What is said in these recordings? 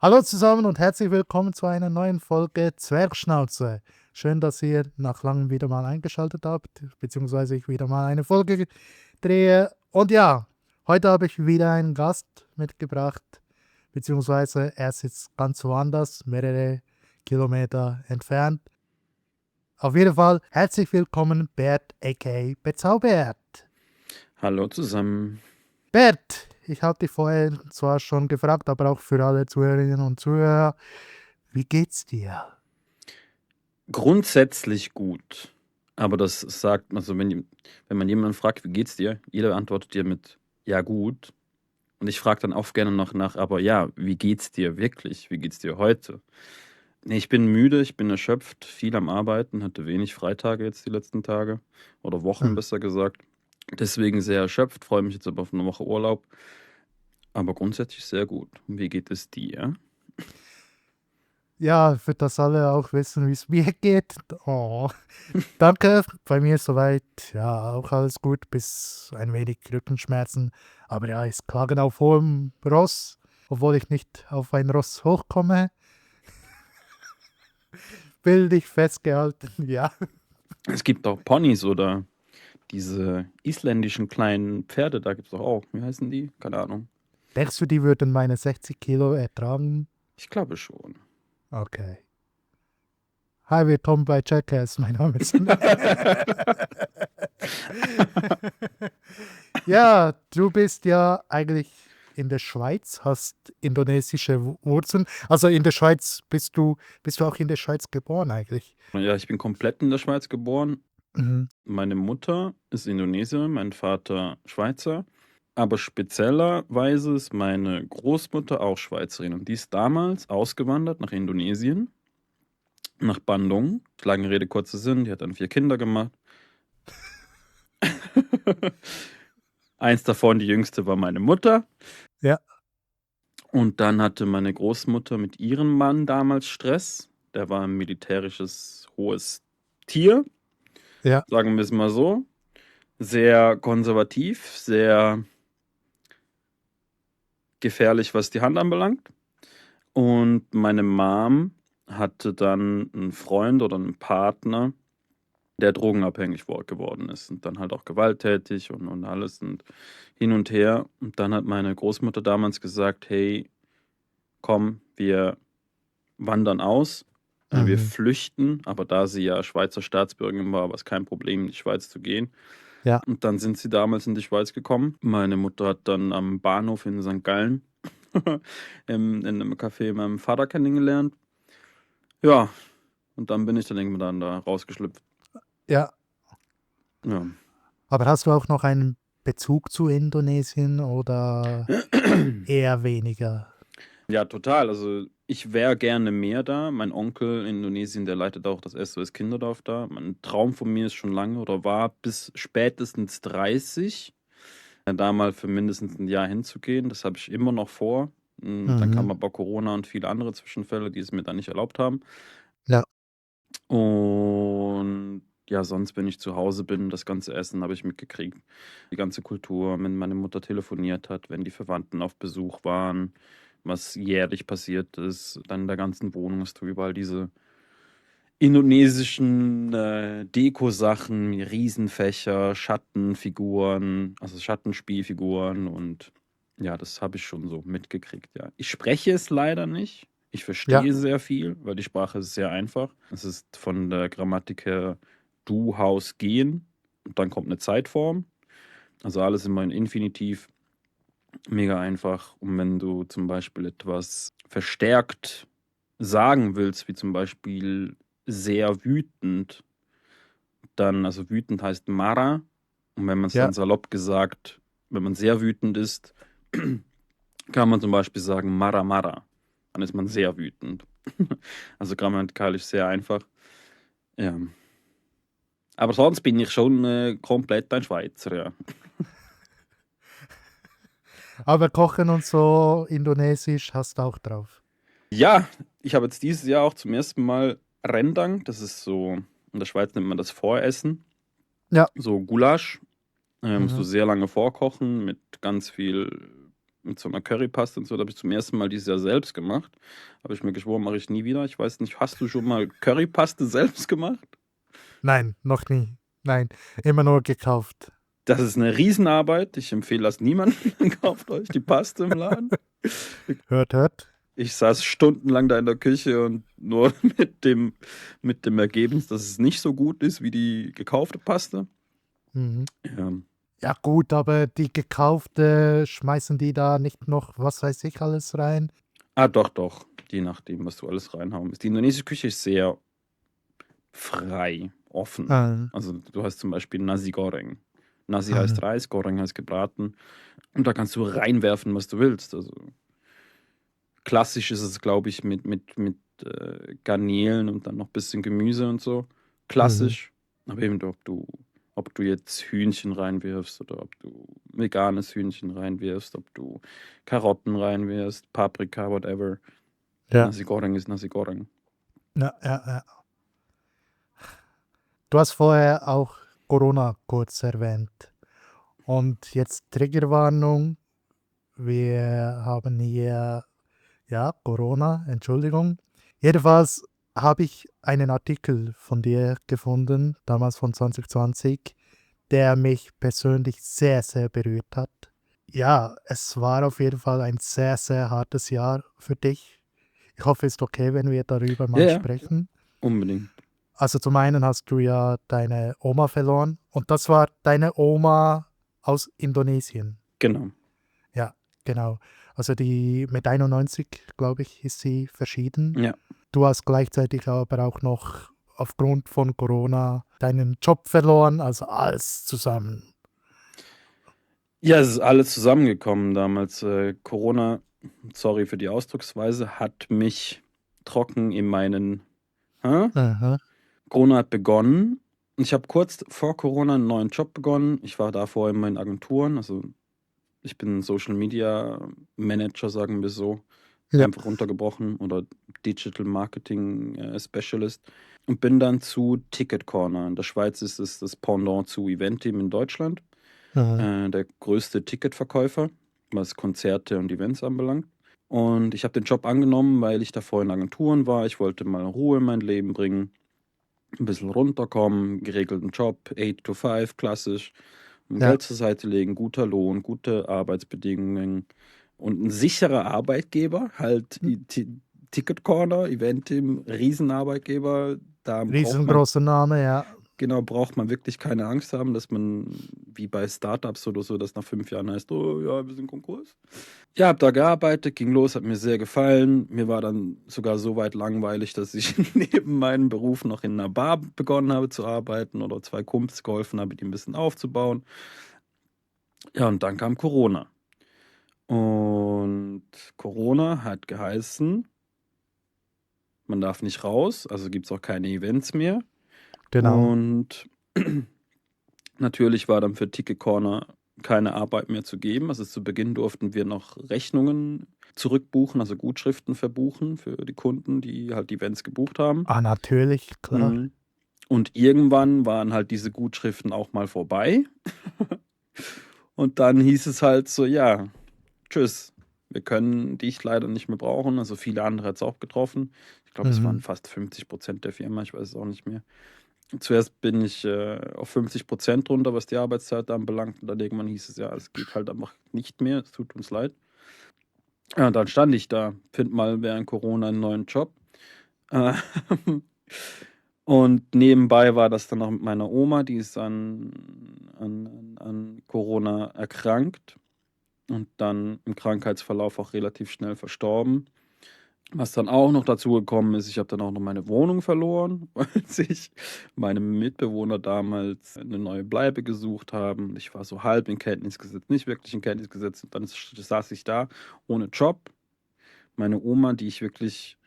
Hallo zusammen und herzlich willkommen zu einer neuen Folge Zwergschnauze. Schön, dass ihr nach langem wieder mal eingeschaltet habt, beziehungsweise ich wieder mal eine Folge drehe. Und ja, heute habe ich wieder einen Gast mitgebracht, beziehungsweise er sitzt ganz woanders, mehrere Kilometer entfernt. Auf jeden Fall herzlich willkommen, Bert aka Bezaubert. Hallo zusammen. Bert, ich habe dich vorher zwar schon gefragt, aber auch für alle Zuhörerinnen und Zuhörer, wie geht's dir? Grundsätzlich gut. Aber das sagt, also wenn man jemanden fragt, wie geht's dir? Jeder antwortet dir mit ja gut. Und ich frage dann oft gerne noch nach, aber ja, wie geht's dir wirklich? Wie geht's dir heute? Nee, ich bin müde, ich bin erschöpft, viel am Arbeiten, hatte wenig Freitage jetzt die letzten Tage. Oder Wochen Hm. besser gesagt. Deswegen sehr erschöpft, freue mich jetzt aber auf eine Woche Urlaub. Aber grundsätzlich sehr gut. Und wie geht es dir? Ja, für das alle auch wissen, wie es mir geht. Oh, danke. Bei mir ist soweit, ja, auch alles gut, bis ein wenig Rückenschmerzen. Aber ja, ich klage auf hohem Ross, obwohl ich nicht auf ein Ross hochkomme. Will dich festgehalten, ja. Es gibt auch Ponys oder diese isländischen kleinen Pferde, da gibt's doch auch. Wie heißen die? Keine Ahnung. Denkst du, die würden meine 60 Kilo ertragen? Ich glaube schon. Okay. Hi, willkommen bei Jackass. Mein Name ist. Ja, du bist ja eigentlich in der Schweiz, hast indonesische Wurzeln. Also in der Schweiz bist du auch in der Schweiz geboren eigentlich. Ja, ich bin komplett in der Schweiz geboren. Mhm. Meine Mutter ist Indonesierin, mein Vater Schweizer. Aber speziellerweise ist meine Großmutter auch Schweizerin. Und die ist damals ausgewandert nach Indonesien, nach Bandung. Lange Rede, kurzer Sinn. Die hat dann 4 Kinder gemacht. Eins davon, die jüngste, war meine Mutter. Ja, Und dann hatte meine Großmutter mit ihrem Mann damals Stress. Der war ein militärisches hohes Tier, ja. sagen wir es mal so. Sehr konservativ, sehr gefährlich, was die Hand anbelangt. Und meine Mom hatte dann einen Freund oder einen Partner, der drogenabhängig geworden ist und dann halt auch gewalttätig und alles und hin und her. Und dann hat meine Großmutter damals gesagt, hey, komm, wir wandern aus. Wir Mhm. flüchten, aber da sie ja Schweizer Staatsbürgerin war, war es kein Problem, in die Schweiz zu gehen. Ja. Und dann sind sie damals in die Schweiz gekommen. Meine Mutter hat dann am Bahnhof in St. Gallen in einem Café meinen Vater kennengelernt. Ja, und dann bin ich dann irgendwann da rausgeschlüpft. Ja. Ja. Aber hast du auch noch einen Bezug zu Indonesien oder eher weniger? Ja, total. Also ich wäre gerne mehr da. Mein Onkel in Indonesien, der leitet auch das SOS Kinderdorf da. Mein Traum von mir ist schon lange oder war bis spätestens 30, da mal für mindestens ein Jahr hinzugehen. Das habe ich immer noch vor. Dann kam Mhm. aber Corona und viele andere Zwischenfälle, die es mir dann nicht erlaubt haben. Ja. Und ja, sonst, wenn ich zu Hause bin, das ganze Essen habe ich mitgekriegt. Die ganze Kultur, wenn meine Mutter telefoniert hat, wenn die Verwandten auf Besuch waren, was jährlich passiert ist, dann in der ganzen Wohnung hast du überall diese indonesischen Deko-Sachen, Riesenfächer, Schattenfiguren, also Schattenspielfiguren und ja, das habe ich schon so mitgekriegt, ja. Ich spreche es leider nicht. Ich Ja. verstehe sehr viel, weil die Sprache ist sehr einfach. Es ist von der Grammatik her du, Haus, gehen und dann kommt eine Zeitform. Also alles immer in Infinitiv, mega einfach. Und wenn du zum Beispiel etwas verstärkt sagen willst, wie zum Beispiel sehr wütend, dann, also wütend heißt Mara. Und wenn man es Ja. dann salopp gesagt, wenn man sehr wütend ist, kann man zum Beispiel sagen Mara Mara. Dann ist man sehr wütend. Also grammatikalisch sehr einfach. Ja. Aber sonst bin ich schon komplett ein Schweizer, ja. Aber Kochen und so, Indonesisch hast du auch drauf. Ja, ich habe jetzt dieses Jahr auch zum ersten Mal Rendang. Das ist so, in der Schweiz nennt man das Voressen. Ja. So Gulasch. Musst du Mhm. sehr lange vorkochen mit ganz viel. mit so einer Currypaste und so. Da habe ich zum ersten Mal dieses Jahr selbst gemacht. Habe ich mir geschworen, mache ich nie wieder. Ich weiß nicht, hast du schon mal Currypaste selbst gemacht? Nein, noch nie. Nein, immer nur gekauft. Das ist eine Riesenarbeit. Ich empfehle das niemandem. Kauft euch die Paste im Laden. Hört, hört. Ich saß stundenlang da in der Küche und nur mit dem Ergebnis, dass es nicht so gut ist wie die gekaufte Paste. Mhm. Ja. Ja gut, aber die gekaufte, schmeißen die da nicht noch, was weiß ich, alles rein? Doch, doch. Je nachdem, was du alles reinhauen willst. Die indonesische Küche ist sehr frei, offen. Äh, Also du hast zum Beispiel Nasi Goreng. Nasi äh, heißt Reis, Goreng heißt gebraten. Und da kannst du reinwerfen, was du willst. Also klassisch ist es, glaube ich, mit Garnelen und dann noch ein bisschen Gemüse und so. mhm. Klassisch. Aber eben, ob du jetzt Hühnchen reinwirfst oder ob du veganes Hühnchen reinwirfst, ob du Karotten reinwirfst, Paprika, whatever. Ja, Nasi Goreng ist Nasi Goreng. ja, ja, ja. Du hast vorher auch Corona kurz erwähnt. Und jetzt Triggerwarnung. Wir haben hier, ja, Corona, Entschuldigung. Jedenfalls habe ich einen Artikel von dir gefunden, damals von 2020, der mich persönlich sehr, sehr berührt hat. Ja, es war auf jeden Fall ein sehr, sehr hartes Jahr für dich. Ich hoffe, es ist okay, wenn wir darüber Ja, mal ja, sprechen. unbedingt. Also zum einen hast du ja deine Oma verloren und das war deine Oma aus Indonesien. Genau. Ja, genau. Also die mit 91, glaube ich, ist sie verschieden. Ja. Du hast gleichzeitig aber auch noch aufgrund von Corona deinen Job verloren, also alles zusammen. Ja, es ist alles zusammengekommen damals. Corona, sorry für die Ausdrucksweise, hat mich trocken in meinen. Aha, Corona hat begonnen. Ich habe kurz vor Corona einen neuen Job begonnen. Ich war davor in meinen Agenturen. Also ich bin Social Media Manager, sagen wir so. ja, Einfach runtergebrochen oder Digital Marketing Specialist. Und bin dann zu Ticket Corner. In der Schweiz ist es das Pendant zu Eventim in Deutschland. aha, Der größte Ticketverkäufer, was Konzerte und Events anbelangt. Und ich habe den Job angenommen, weil ich davor in Agenturen war. Ich wollte mal Ruhe in mein Leben bringen, ein bisschen runterkommen, geregelten Job, 8 to 5, klassisch, ja, Geld zur Seite legen, guter Lohn, gute Arbeitsbedingungen und ein sicherer Arbeitgeber, halt Ticket Corner, Eventim, Riesenarbeitgeber, da braucht man riesengroßer Name, ja. Genau, braucht man wirklich keine Angst haben, dass man wie bei Startups oder so, dass nach 5 Jahren heißt, oh ja, wir sind Konkurs. Ja, habe da gearbeitet, ging los, hat mir sehr gefallen. Mir war dann sogar so weit langweilig, dass ich neben meinem Beruf noch in einer Bar begonnen habe zu arbeiten oder 2 Kumpels geholfen habe, die ein bisschen aufzubauen. Ja, und dann kam Corona. Und Corona hat geheißen, man darf nicht raus, also gibt es auch keine Events mehr. Genau. Und natürlich war dann für Ticket Corner keine Arbeit mehr zu geben. Also zu Beginn durften wir noch Rechnungen zurückbuchen, also Gutschriften verbuchen für die Kunden, die halt Events gebucht haben. Ah, natürlich, klar. Mhm. Und irgendwann waren halt diese Gutschriften auch mal vorbei. Und dann hieß es halt so, ja, tschüss, wir können dich leider nicht mehr brauchen. Also viele andere hat es auch getroffen. Ich glaube, es waren Mhm. fast 50% der Firma, ich weiß es auch nicht mehr. Zuerst bin ich auf 50% runter, was die Arbeitszeit anbelangt. Und dann irgendwann hieß es ja, es geht halt einfach nicht mehr. Es tut uns leid. Ja, und dann stand ich da, find mal während Corona einen neuen Job. Äh, und nebenbei war das dann noch mit meiner Oma, die ist an Corona erkrankt und dann im Krankheitsverlauf auch relativ schnell verstorben. Was dann auch noch dazu gekommen ist, ich habe dann auch noch meine Wohnung verloren, weil sich meine Mitbewohner damals eine neue Bleibe gesucht haben. Ich war so halb in Kenntnis gesetzt, nicht wirklich in Kenntnis gesetzt. Und dann saß ich da ohne Job. Meine Oma, die ich wirklich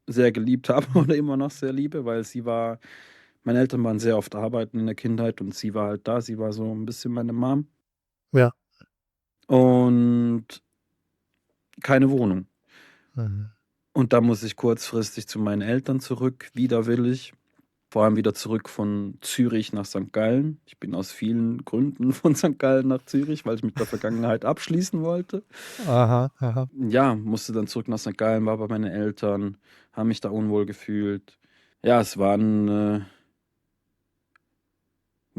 sehr geliebt habe oder immer noch sehr liebe, weil meine Eltern waren sehr oft arbeiten in der Kindheit und sie war halt da. Sie war so ein bisschen meine Mom. Ja. Und keine Wohnung. Mhm. Und da muss ich kurzfristig zu meinen Eltern zurück, widerwillig. vor allem wieder zurück von Zürich nach St. Gallen. Ich bin aus vielen Gründen von St. Gallen nach Zürich, weil ich mit der Vergangenheit abschließen wollte. Aha, aha. Ja, musste dann zurück nach St. Gallen, war bei meinen Eltern, habe mich da unwohl gefühlt. Ja, es war ein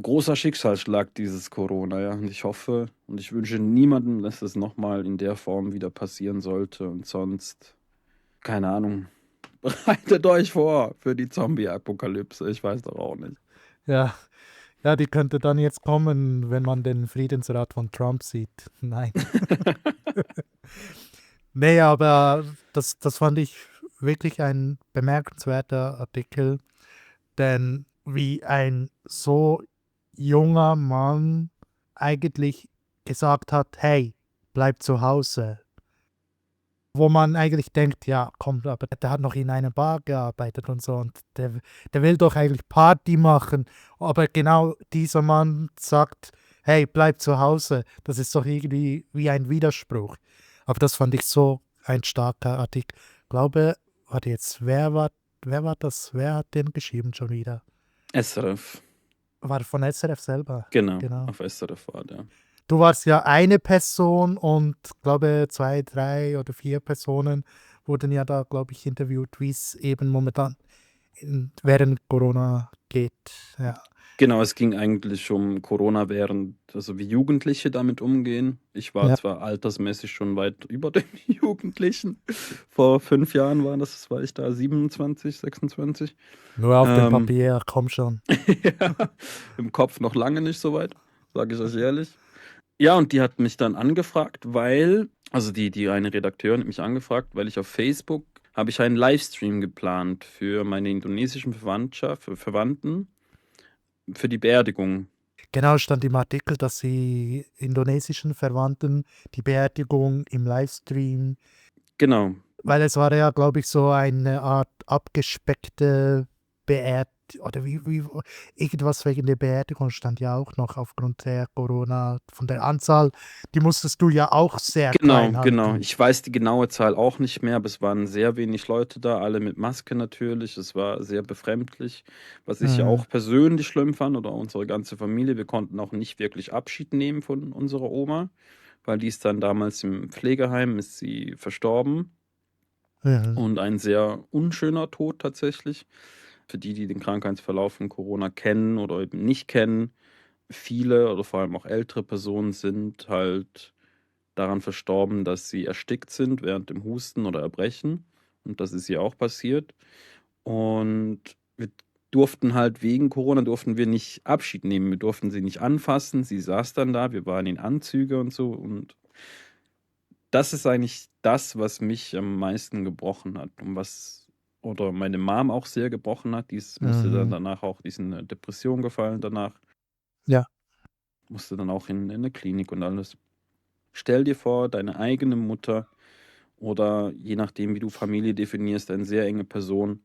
großer Schicksalsschlag, dieses Corona, ja. Und ich hoffe und ich wünsche niemandem, dass das nochmal in der Form wieder passieren sollte. Und sonst, keine Ahnung, bereitet euch vor für die Zombie-Apokalypse. Ich weiß doch auch nicht. Ja, ja, die könnte dann jetzt kommen, wenn man den Friedensrat von Trump sieht. Nein. Nee, aber das fand ich wirklich ein bemerkenswerter Artikel, denn wie ein so junger Mann eigentlich gesagt hat, hey, bleib zu Hause. Wo man eigentlich denkt, ja, komm, aber der hat noch in einer Bar gearbeitet und so und der will doch eigentlich Party machen. Aber genau dieser Mann sagt, hey, bleib zu Hause. Das ist doch irgendwie wie ein Widerspruch. Aber das fand ich so ein starker Artikel. Ich glaube, warte jetzt, wer war das? Wer hat den geschrieben schon wieder? SRF, War von SRF selber. genau, Genau. auf SRF war der. Du warst ja eine Person und glaube 2, 3 oder 4 Personen wurden ja da, glaube ich, interviewt, wie es eben momentan während Corona geht. Ja. Genau, es ging eigentlich um Corona also wie Jugendliche damit umgehen. Ich war Ja. zwar altersmäßig schon weit über den Jugendlichen. Vor 5 Jahren war ich da 27, 26. Nur auf dem Ähm, Papier, komm schon. ja, im Kopf noch lange nicht so weit, sage ich euch ehrlich. Ja, und die hat mich dann angefragt, also die eine Redakteurin hat mich angefragt, weil ich auf Facebook habe ich einen Livestream geplant für meine indonesischen Verwandten für die Beerdigung. Genau stand im Artikel, dass sie indonesischen Verwandten die Beerdigung im Livestream, Genau, weil es war ja, glaube ich, so eine Art abgespeckte Beerdigung oder wie irgendwas wegen der Beerdigung stand ja auch noch aufgrund der Corona, von der Anzahl, die musstest du ja auch sehr klein genau. halten. Ich weiß die genaue Zahl auch nicht mehr, aber es waren sehr wenig Leute da, alle mit Maske natürlich. Es war sehr befremdlich, was ich ja Mhm. auch persönlich schlimm fand oder unsere ganze Familie. Wir konnten auch nicht wirklich Abschied nehmen von unserer Oma, weil die ist dann damals im Pflegeheim, ist sie verstorben. Mhm. Und ein sehr unschöner Tod tatsächlich. Für die, die den Krankheitsverlauf von Corona kennen oder eben nicht kennen, viele oder vor allem auch ältere Personen sind halt daran verstorben, dass sie erstickt sind während dem Husten oder Erbrechen. Und das ist ihr auch passiert. Und wir durften halt wegen Corona durften wir nicht Abschied nehmen. Wir durften sie nicht anfassen. Sie saß dann da, wir waren in Anzüge und so. Und das ist eigentlich das, was mich am meisten gebrochen hat und oder meine Mom auch sehr gebrochen hat. Die musste dann Mhm. danach auch, die ist in eine Depression gefallen danach, Ja. musste dann auch in eine Klinik und alles. Stell dir vor, deine eigene Mutter oder je nachdem, wie du Familie definierst, eine sehr enge Person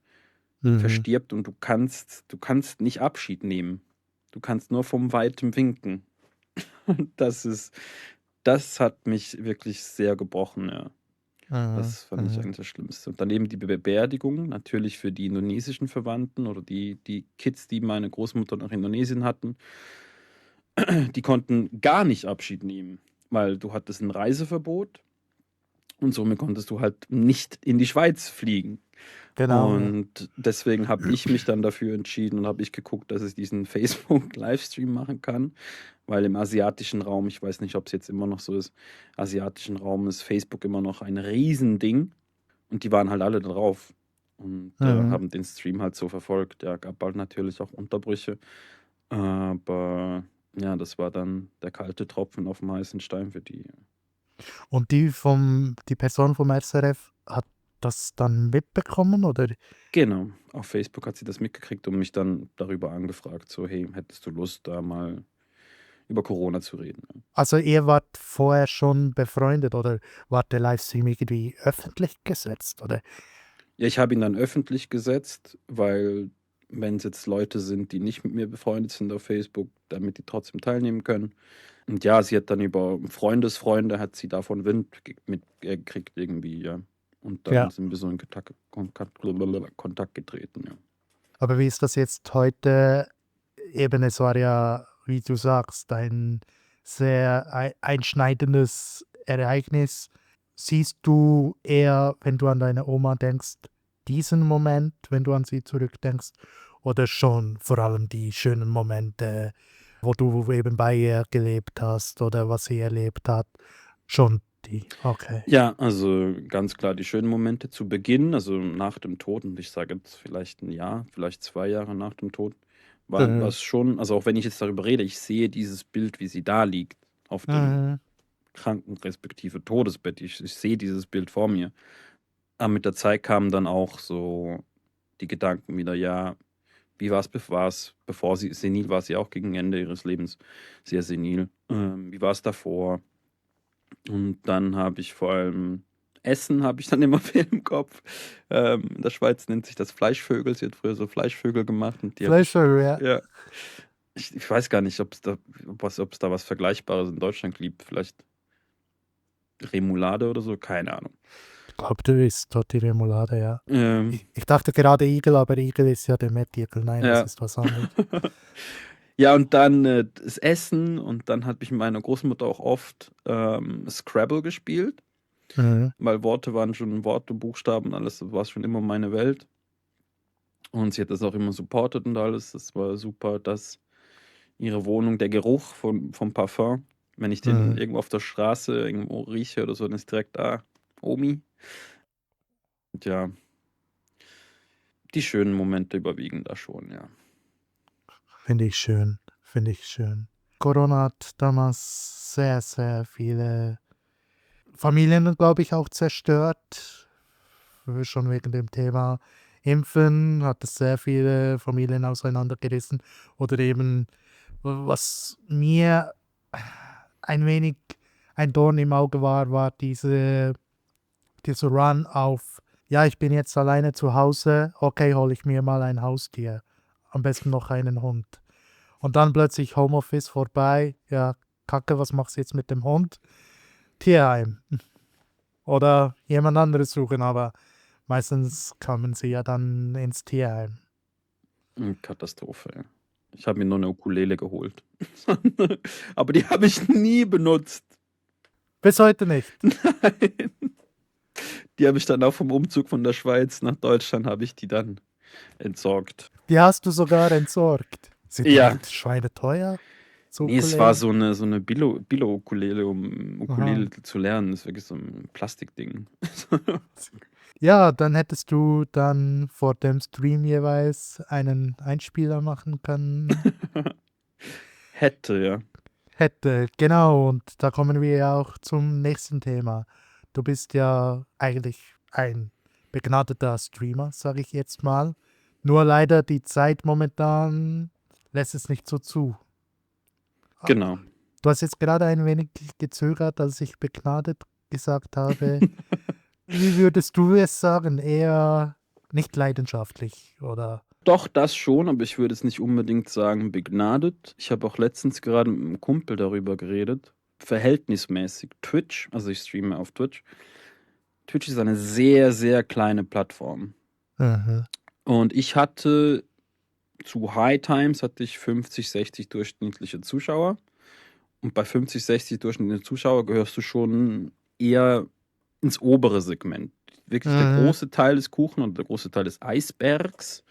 Mhm. verstirbt und du kannst nicht Abschied nehmen. Du kannst nur vom Weitem winken. Und das hat mich wirklich sehr gebrochen, ja. Mhm. Das fand ich Mhm. eigentlich das Schlimmste. Und daneben die Beerdigung, natürlich für die indonesischen Verwandten oder die Kids, die meine Großmutter nach Indonesien hatten, die konnten gar nicht Abschied nehmen, weil du hattest ein Reiseverbot und somit konntest du halt nicht in die Schweiz fliegen. Genau, ja. Und deswegen habe ich mich dann dafür entschieden und habe ich geguckt, dass ich diesen Facebook-Livestream machen kann, weil im asiatischen Raum, ich weiß nicht, ob es jetzt immer noch so ist, asiatischen Raum ist Facebook immer noch ein Riesending und die waren halt alle da drauf und Mhm. haben den Stream halt so verfolgt. Ja, gab halt natürlich auch Unterbrüche, aber ja, das war dann der kalte Tropfen auf dem heißen Stein für die. Und die Person vom SRF hat das dann mitbekommen oder? Genau, auf Facebook hat sie das mitgekriegt und mich dann darüber angefragt, so, hey, hättest du Lust, da mal über Corona zu reden? Ja. Also ihr wart vorher schon befreundet oder war der Livestream irgendwie öffentlich gesetzt oder? Ja, ich habe ihn dann öffentlich gesetzt, weil wenn es jetzt Leute sind, die nicht mit mir befreundet sind auf Facebook, damit die trotzdem teilnehmen können. Und ja, sie hat dann über Freundesfreunde, hat sie davon Wind mitgekriegt irgendwie, ja. Und dann Ja. sind wir so in Kontakt getreten, ja. Aber wie ist das jetzt heute? Eben, es war ja, wie du sagst, ein sehr einschneidendes Ereignis. Siehst du eher, wenn du an deine Oma denkst, diesen Moment, wenn du an sie zurückdenkst, oder schon vor allem die schönen Momente, wo du eben bei ihr gelebt hast oder was sie erlebt hat? Schon die, okay. Ja, also ganz klar die schönen Momente zu Beginn, also nach dem Tod, und ich sage jetzt vielleicht ein Jahr, vielleicht 2 Jahre nach dem Tod, war Mhm. es schon, also auch wenn ich jetzt darüber rede, ich sehe dieses Bild, wie sie da liegt, auf dem Mhm. Kranken respektive Todesbett. Ich sehe dieses Bild vor mir. Aber mit der Zeit kamen dann auch so die Gedanken wieder, ja, wie war es, bevor sie senil war, sie auch gegen Ende ihres Lebens sehr senil. Wie war es davor? Und dann habe ich vor allem Essen habe ich dann immer viel im Kopf. In der Schweiz nennt sich das Fleischvögel. Sie hat früher so Fleischvögel gemacht und die habe ich, Fleischer, ja. ja, ich weiß gar nicht, ob es da was Vergleichbares in Deutschland gibt. Vielleicht Remoulade oder so, keine Ahnung. Ich glaube, du isst dort die Remoulade, ja. Ähm, Ich dachte gerade Igel, aber Igel ist ja der Mettigel. Nein, das ja. ist was anderes. Ja, und dann das Essen, und dann habe ich mit meiner Großmutter auch oft Scrabble gespielt, Mhm. weil Worte waren schon Worte, Buchstaben, alles war schon immer meine Welt. Und sie hat das auch immer supportet und alles. Das war super, dass ihre Wohnung, der Geruch vom Parfum, wenn ich den Mhm. irgendwo auf der Straße irgendwo rieche oder so, dann ist direkt da, Omi. Und ja, die schönen Momente überwiegen da schon, ja. Finde ich schön. Finde ich schön. Corona hat damals sehr, sehr viele Familien, glaube ich, auch zerstört. Schon wegen dem Thema Impfen hat es sehr viele Familien auseinandergerissen. Oder eben, was mir ein wenig ein Dorn im Auge war, war dieser Run auf, ja, ich bin jetzt alleine zu Hause, okay, hole ich mir mal ein Haustier. Am besten noch einen Hund. Und dann plötzlich Homeoffice vorbei. Ja, Kacke, was machst du jetzt mit dem Hund? Tierheim. Oder jemand anderes suchen, aber meistens kamen sie ja dann ins Tierheim. Katastrophe, ja. Ich habe mir nur eine Ukulele geholt. Aber die habe ich nie benutzt. Bis heute nicht. Nein. Die habe ich dann auch vom Umzug von der Schweiz nach Deutschland, habe ich die dann entsorgt. Die hast du sogar entsorgt. Sind die Ja, nicht schweineteuer? So nee, es war Ukulelen? so eine Billo-Ukulele, um Aha. Ukulele zu lernen. Das ist wirklich so ein Plastikding. Ja, dann hättest du dann vor dem Stream jeweils einen Einspieler machen können. Hätte, ja. Hätte, genau. Und da kommen wir ja auch zum nächsten Thema. Du bist ja eigentlich ein begnadeter Streamer, sage ich jetzt mal. Nur leider die Zeit momentan lässt es nicht so zu. Ah, Genau. du hast jetzt gerade ein wenig gezögert, als ich begnadet gesagt habe. Wie würdest du es sagen? Eher nicht leidenschaftlich oder? Doch, das schon, aber ich würde es nicht unbedingt sagen begnadet. Ich habe auch letztens gerade mit einem Kumpel darüber geredet. Verhältnismäßig Twitch, also ich streame auf Twitch. Twitch ist eine sehr, sehr kleine Plattform. Mhm. Und ich hatte zu High Times hatte ich 50, 60 durchschnittliche Zuschauer. Und bei 50, 60 durchschnittliche Zuschauer gehörst du schon eher ins obere Segment. Wirklich der Mhm. große Teil des Kuchen und der große Teil des Eisbergs.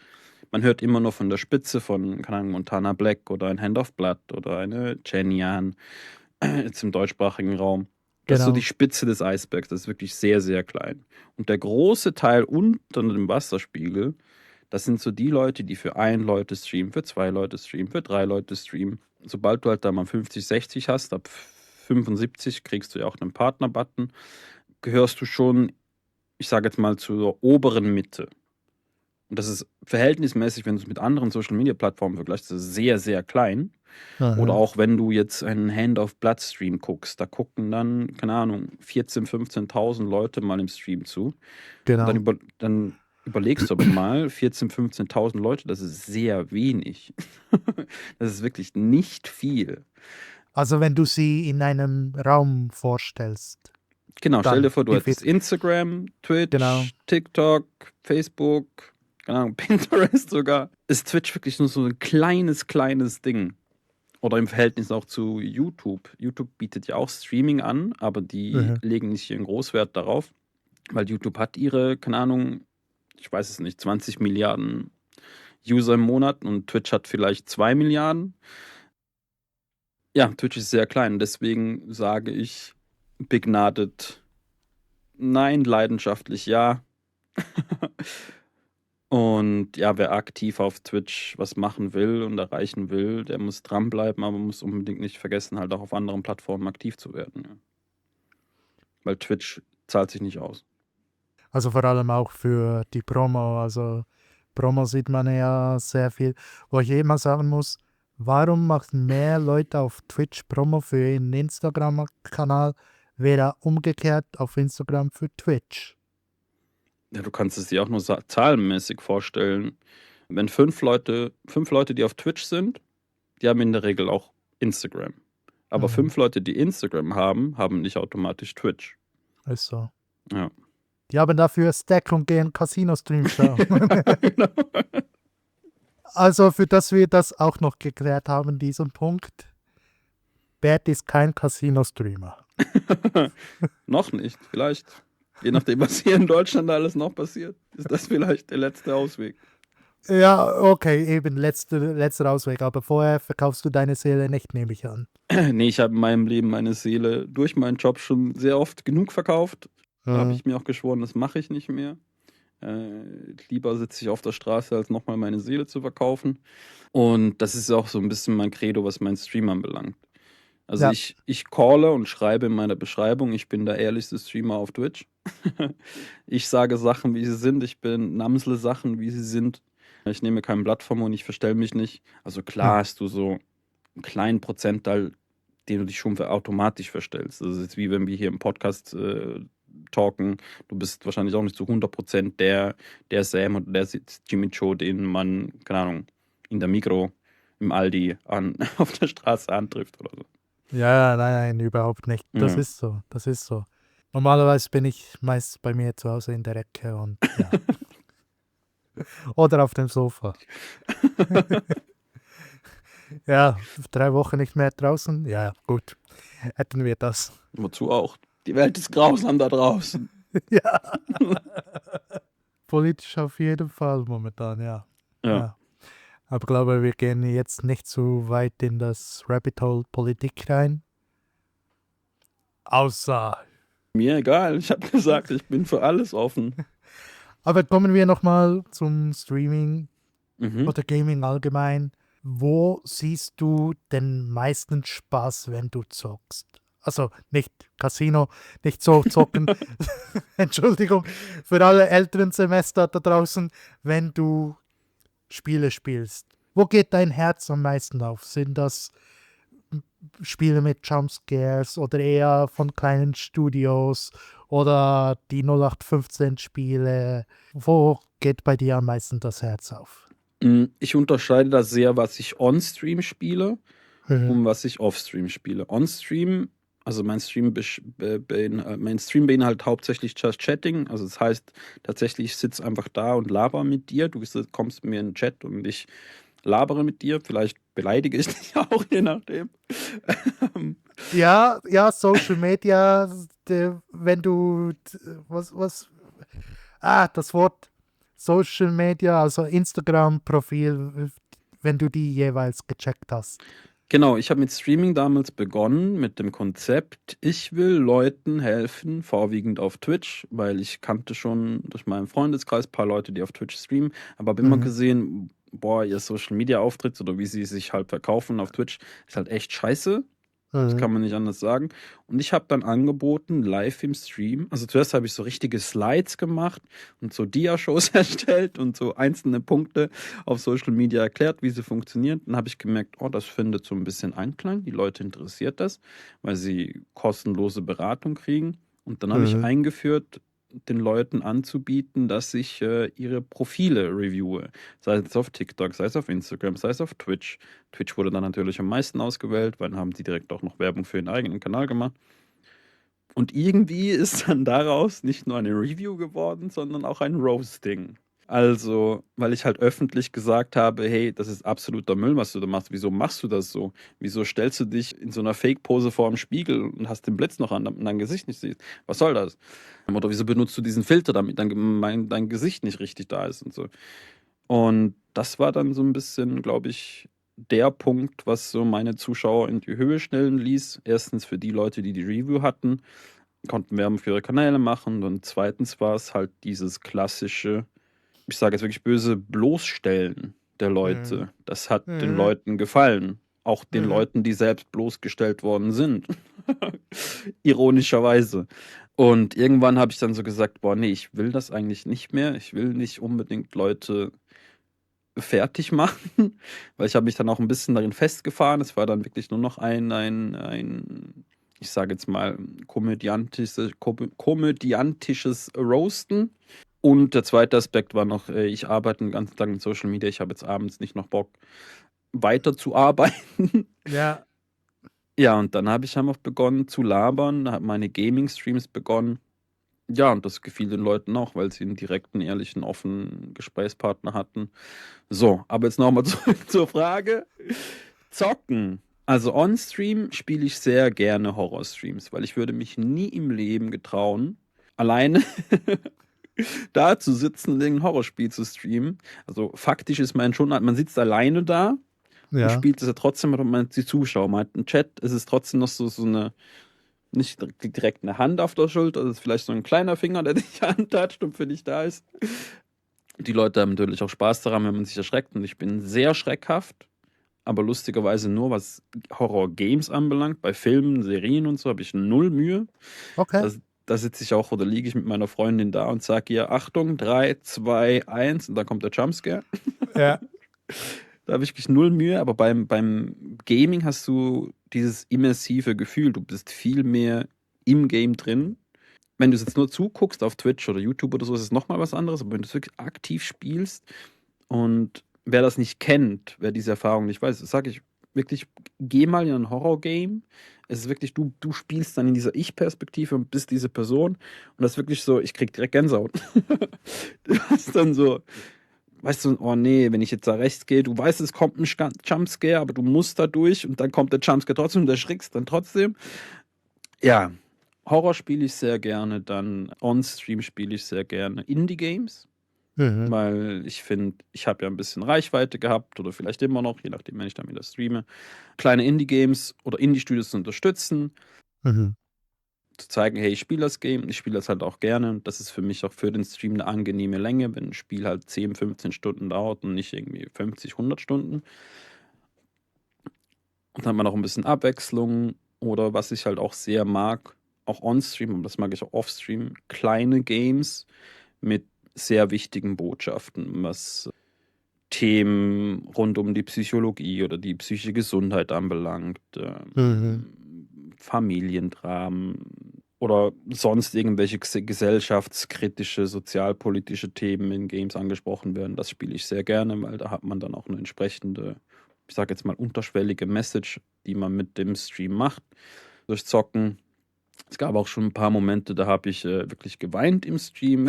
Man hört immer nur von der Spitze von, keine Ahnung, Montana Black oder ein Hand of Blood oder eine Jenny Han, jetzt im deutschsprachigen Raum. Das ist so die Genau. Spitze des Eisbergs. Das ist wirklich sehr, sehr klein. Und der große Teil unter dem Wasserspiegel, das sind so die Leute, die für 1 Leute streamen, für 2 Leute streamen, für 3 Leute streamen. Sobald du halt da mal 50, 60 hast, ab 75 kriegst du ja auch einen Partner-Button, gehörst du schon, ich sage jetzt mal, zur oberen Mitte. Und das ist verhältnismäßig, wenn du es mit anderen Social-Media-Plattformen vergleichst, das ist sehr, sehr klein. Oder Mhm. auch wenn du jetzt einen Hand-of-Blood-Stream guckst, da gucken dann, keine Ahnung, 14.000, 15.000 Leute mal im Stream zu. Und Genau. dann überlegst du aber mal, 14.000, 15.000 Leute, das ist sehr wenig. Das ist wirklich nicht viel. Also wenn du sie in einem Raum vorstellst, Genau, stell dir dann vor, du wie viel? hättest Instagram, Genau. Twitch, TikTok, Facebook. keine Ahnung, Pinterest sogar, ist Twitch wirklich nur so ein kleines Ding. Oder im Verhältnis auch zu YouTube. YouTube bietet ja auch Streaming an, aber die Mhm. legen nicht ihren Großwert darauf, weil YouTube hat ihre, keine Ahnung, ich weiß es nicht, 20 Milliarden User im Monat und Twitch hat vielleicht 2 Milliarden. Ja, Twitch ist sehr klein, deswegen sage ich begnadet nein, leidenschaftlich ja. Und ja, wer aktiv auf Twitch was machen will und erreichen will, der muss dranbleiben, aber muss unbedingt nicht vergessen, halt auch auf anderen Plattformen aktiv zu werden. Ja. Weil Twitch zahlt sich nicht aus. Also vor allem auch für die Promo. Also Promo sieht man ja sehr viel. Wo ich immer sagen muss, warum machen mehr Leute auf Twitch Promo für ihren Instagram-Kanal, weder umgekehrt auf Instagram für Twitch? Ja, du kannst es dir auch nur zahlenmäßig vorstellen. Wenn 5 Leute, die auf Twitch sind, die haben in der Regel auch Instagram. Aber Mhm. 5 Leute, die Instagram haben, haben nicht automatisch Twitch. Ist so. Ja. Die haben dafür Stack und gehen Casino-Stream schauen. Genau. Also für das wir das auch noch geklärt haben, diesen Punkt. Bert ist kein Casino-Streamer. Noch nicht, vielleicht. Je nachdem, was hier in Deutschland alles noch passiert, ist das vielleicht der letzte Ausweg. Ja, okay, eben letzter Ausweg. Aber vorher verkaufst du deine Seele nicht, nehme ich an. Nee, ich habe in meinem Leben meine Seele durch meinen Job schon sehr oft genug verkauft. Da habe ich mir auch geschworen, das mache ich nicht mehr. Lieber sitze ich auf der Straße, als nochmal meine Seele zu verkaufen. Und das ist auch so ein bisschen mein Credo, was mein Stream anbelangt. Also Ja. ich calle und schreibe in meiner Beschreibung, ich bin der ehrlichste Streamer auf Twitch. Ich sage Sachen, wie sie sind. Ich benamsle Sachen, wie sie sind. Ich nehme kein Blatt vom Mund, ich verstell mich nicht. Also klar hast du so einen kleinen Prozentteil, den du dich schon automatisch verstellst. Das ist jetzt wie wenn wir hier im Podcast talken. Du bist wahrscheinlich auch nicht zu 100% der Sam oder der Jimmy Joe, den man, keine Ahnung, in der Migros, im Aldi auf der Straße antrifft oder so. Ja, nein, überhaupt nicht. Das Ja. ist so, das ist so. Normalerweise bin ich meist bei mir zu Hause in der Ecke und ja. Oder auf dem Sofa. Ja, 3 Wochen nicht mehr draußen. Ja, gut. Hätten wir das. Wozu auch? Die Welt ist grausam da draußen. Ja. Politisch auf jeden Fall momentan, ja. Ja. Aber ich glaube, wir gehen jetzt nicht zu weit in das Rabbit Hole Politik rein. Außer. Mir egal. Ich habe gesagt, ich bin für alles offen. Aber kommen wir nochmal zum Streaming Mhm. oder Gaming allgemein. Wo siehst du den meisten Spaß, wenn du zockst? Also nicht Casino, nicht so zocken. Entschuldigung für alle älteren Semester da draußen, wenn du Spiele spielst. Wo geht dein Herz am meisten auf? Sind das Spiele mit Jumpscares oder eher von kleinen Studios oder die 0815 Spiele? Wo geht bei dir am meisten das Herz auf? Ich unterscheide da sehr, was ich on-stream spiele und was ich off-stream spiele. On-stream, also mein Stream beinhaltet hauptsächlich Just Chatting. Also das heißt tatsächlich, ich sitze einfach da und laber mit dir. Du kommst mir in den Chat und ich labere mit dir. Vielleicht beleidige ich dich auch, je nachdem. Ja, Social Media, wenn du, das Wort Social Media, also Instagram-Profil, wenn du die jeweils gecheckt hast. Genau, ich habe mit Streaming damals begonnen mit dem Konzept, ich will Leuten helfen, vorwiegend auf Twitch, weil ich kannte schon durch meinen Freundeskreis ein paar Leute, die auf Twitch streamen, aber habe immer gesehen, boah, ihr Social-Media-Auftritt oder wie sie sich halt verkaufen auf Twitch, ist halt echt scheiße. Das kann man nicht anders sagen. Und ich habe dann angeboten, live im Stream, also zuerst habe ich so richtige Slides gemacht und so Dia-Shows erstellt und so einzelne Punkte auf Social Media erklärt, wie sie funktionieren. Dann habe ich gemerkt, oh, das findet so ein bisschen Anklang. Die Leute interessiert das, weil sie kostenlose Beratung kriegen. Und dann habe ich eingeführt, den Leuten anzubieten, dass ich ihre Profile reviewe. Sei es auf TikTok, sei es auf Instagram, sei es auf Twitch. Twitch wurde dann natürlich am meisten ausgewählt, weil dann haben die direkt auch noch Werbung für ihren eigenen Kanal gemacht. Und irgendwie ist dann daraus nicht nur eine Review geworden, sondern auch ein Roasting. Also, weil ich halt öffentlich gesagt habe, hey, das ist absoluter Müll, was du da machst. Wieso machst du das so? Wieso stellst du dich in so einer Fake-Pose vor dem Spiegel und hast den Blitz noch an, damit dein Gesicht nicht siehst? Was soll das? Oder wieso benutzt du diesen Filter, damit dein Gesicht nicht richtig da ist und so. Und das war dann so ein bisschen, glaube ich, der Punkt, was so meine Zuschauer in die Höhe schnellen ließ. Erstens für die Leute, die die Review hatten, konnten Werbung für ihre Kanäle machen. Und zweitens war es halt dieses klassische, ich sage jetzt wirklich böse, Bloßstellen der Mhm. Leute. Das hat den Mhm. Leuten gefallen. Auch den Mhm. Leuten, die selbst bloßgestellt worden sind. Ironischerweise. Und irgendwann habe ich dann so gesagt, boah, nee, ich will das eigentlich nicht mehr. Ich will nicht unbedingt Leute fertig machen, weil ich habe mich dann auch ein bisschen darin festgefahren. Es war dann wirklich nur noch ein ich sage jetzt mal, komödiantisches Roasten. Und der zweite Aspekt war noch, ich arbeite den ganzen Tag mit Social Media. Ich habe jetzt abends nicht noch Bock, weiterzuarbeiten. Ja. Ja, und dann habe ich einfach begonnen zu labern, habe meine Gaming-Streams begonnen. Ja, und das gefiel den Leuten auch, weil sie einen direkten, ehrlichen, offenen Gesprächspartner hatten. So, aber jetzt nochmal zurück zur Frage. Zocken. Also on-Stream spiele ich sehr gerne Horror-Streams, weil ich würde mich nie im Leben getrauen, alleine da zu sitzen und ein Horrorspiel zu streamen. Also faktisch ist man schon, man sitzt alleine da und Ja. spielt es ja trotzdem, aber man hat die Zuschauer, man hat einen Chat, es ist trotzdem noch so eine, nicht direkt eine Hand auf der Schulter, es ist vielleicht so ein kleiner Finger, der dich antatscht und für dich da ist. Die Leute haben natürlich auch Spaß daran, wenn man sich erschreckt, und ich bin sehr schreckhaft, aber lustigerweise nur, was Horror-Games anbelangt. Bei Filmen, Serien und so habe ich null Mühe. Okay. Da sitze ich auch oder liege ich mit meiner Freundin da und sage ihr, Achtung, 3, 2, 1 und dann kommt der Jumpscare. Ja. Da habe ich wirklich null Mühe, aber beim Gaming hast du dieses immersive Gefühl, du bist viel mehr im Game drin. Wenn du es jetzt nur zuguckst auf Twitch oder YouTube oder so, ist es nochmal was anderes, aber wenn du es wirklich aktiv spielst, und wer das nicht kennt, wer diese Erfahrung nicht weiß, sage ich wirklich, geh mal in ein Horror-Game. Es ist wirklich, du spielst dann in dieser Ich-Perspektive und bist diese Person. Und das ist wirklich so, ich krieg direkt Gänsehaut. Du hast dann so, weißt du, oh nee, wenn ich jetzt da rechts gehe, du weißt, es kommt ein Jumpscare, aber du musst da durch und dann kommt der Jumpscare trotzdem und du erschrickst dann trotzdem. Ja, Horror spiele ich sehr gerne, dann On-Stream spiele ich sehr gerne Indie-Games. Mhm. Weil ich finde, ich habe ja ein bisschen Reichweite gehabt oder vielleicht immer noch, je nachdem, wenn ich dann wieder streame, kleine Indie-Games oder Indie-Studios zu unterstützen, Mhm. zu zeigen, hey, ich spiele das Game, ich spiele das halt auch gerne. Und das ist für mich auch für den Stream eine angenehme Länge, wenn ein Spiel halt 10, 15 Stunden dauert und nicht irgendwie 50, 100 Stunden. Und dann hat man auch ein bisschen Abwechslung oder was ich halt auch sehr mag, auch on-stream, und das mag ich auch off-stream, kleine Games mit sehr wichtigen Botschaften, was Themen rund um die Psychologie oder die psychische Gesundheit anbelangt, Mhm. Familiendramen oder sonst irgendwelche gesellschaftskritische, sozialpolitische Themen in Games angesprochen werden. Das spiele ich sehr gerne, weil da hat man dann auch eine entsprechende, ich sage jetzt mal, unterschwellige Message, die man mit dem Stream macht, durch Zocken. Es gab auch schon ein paar Momente, da habe ich wirklich geweint im Stream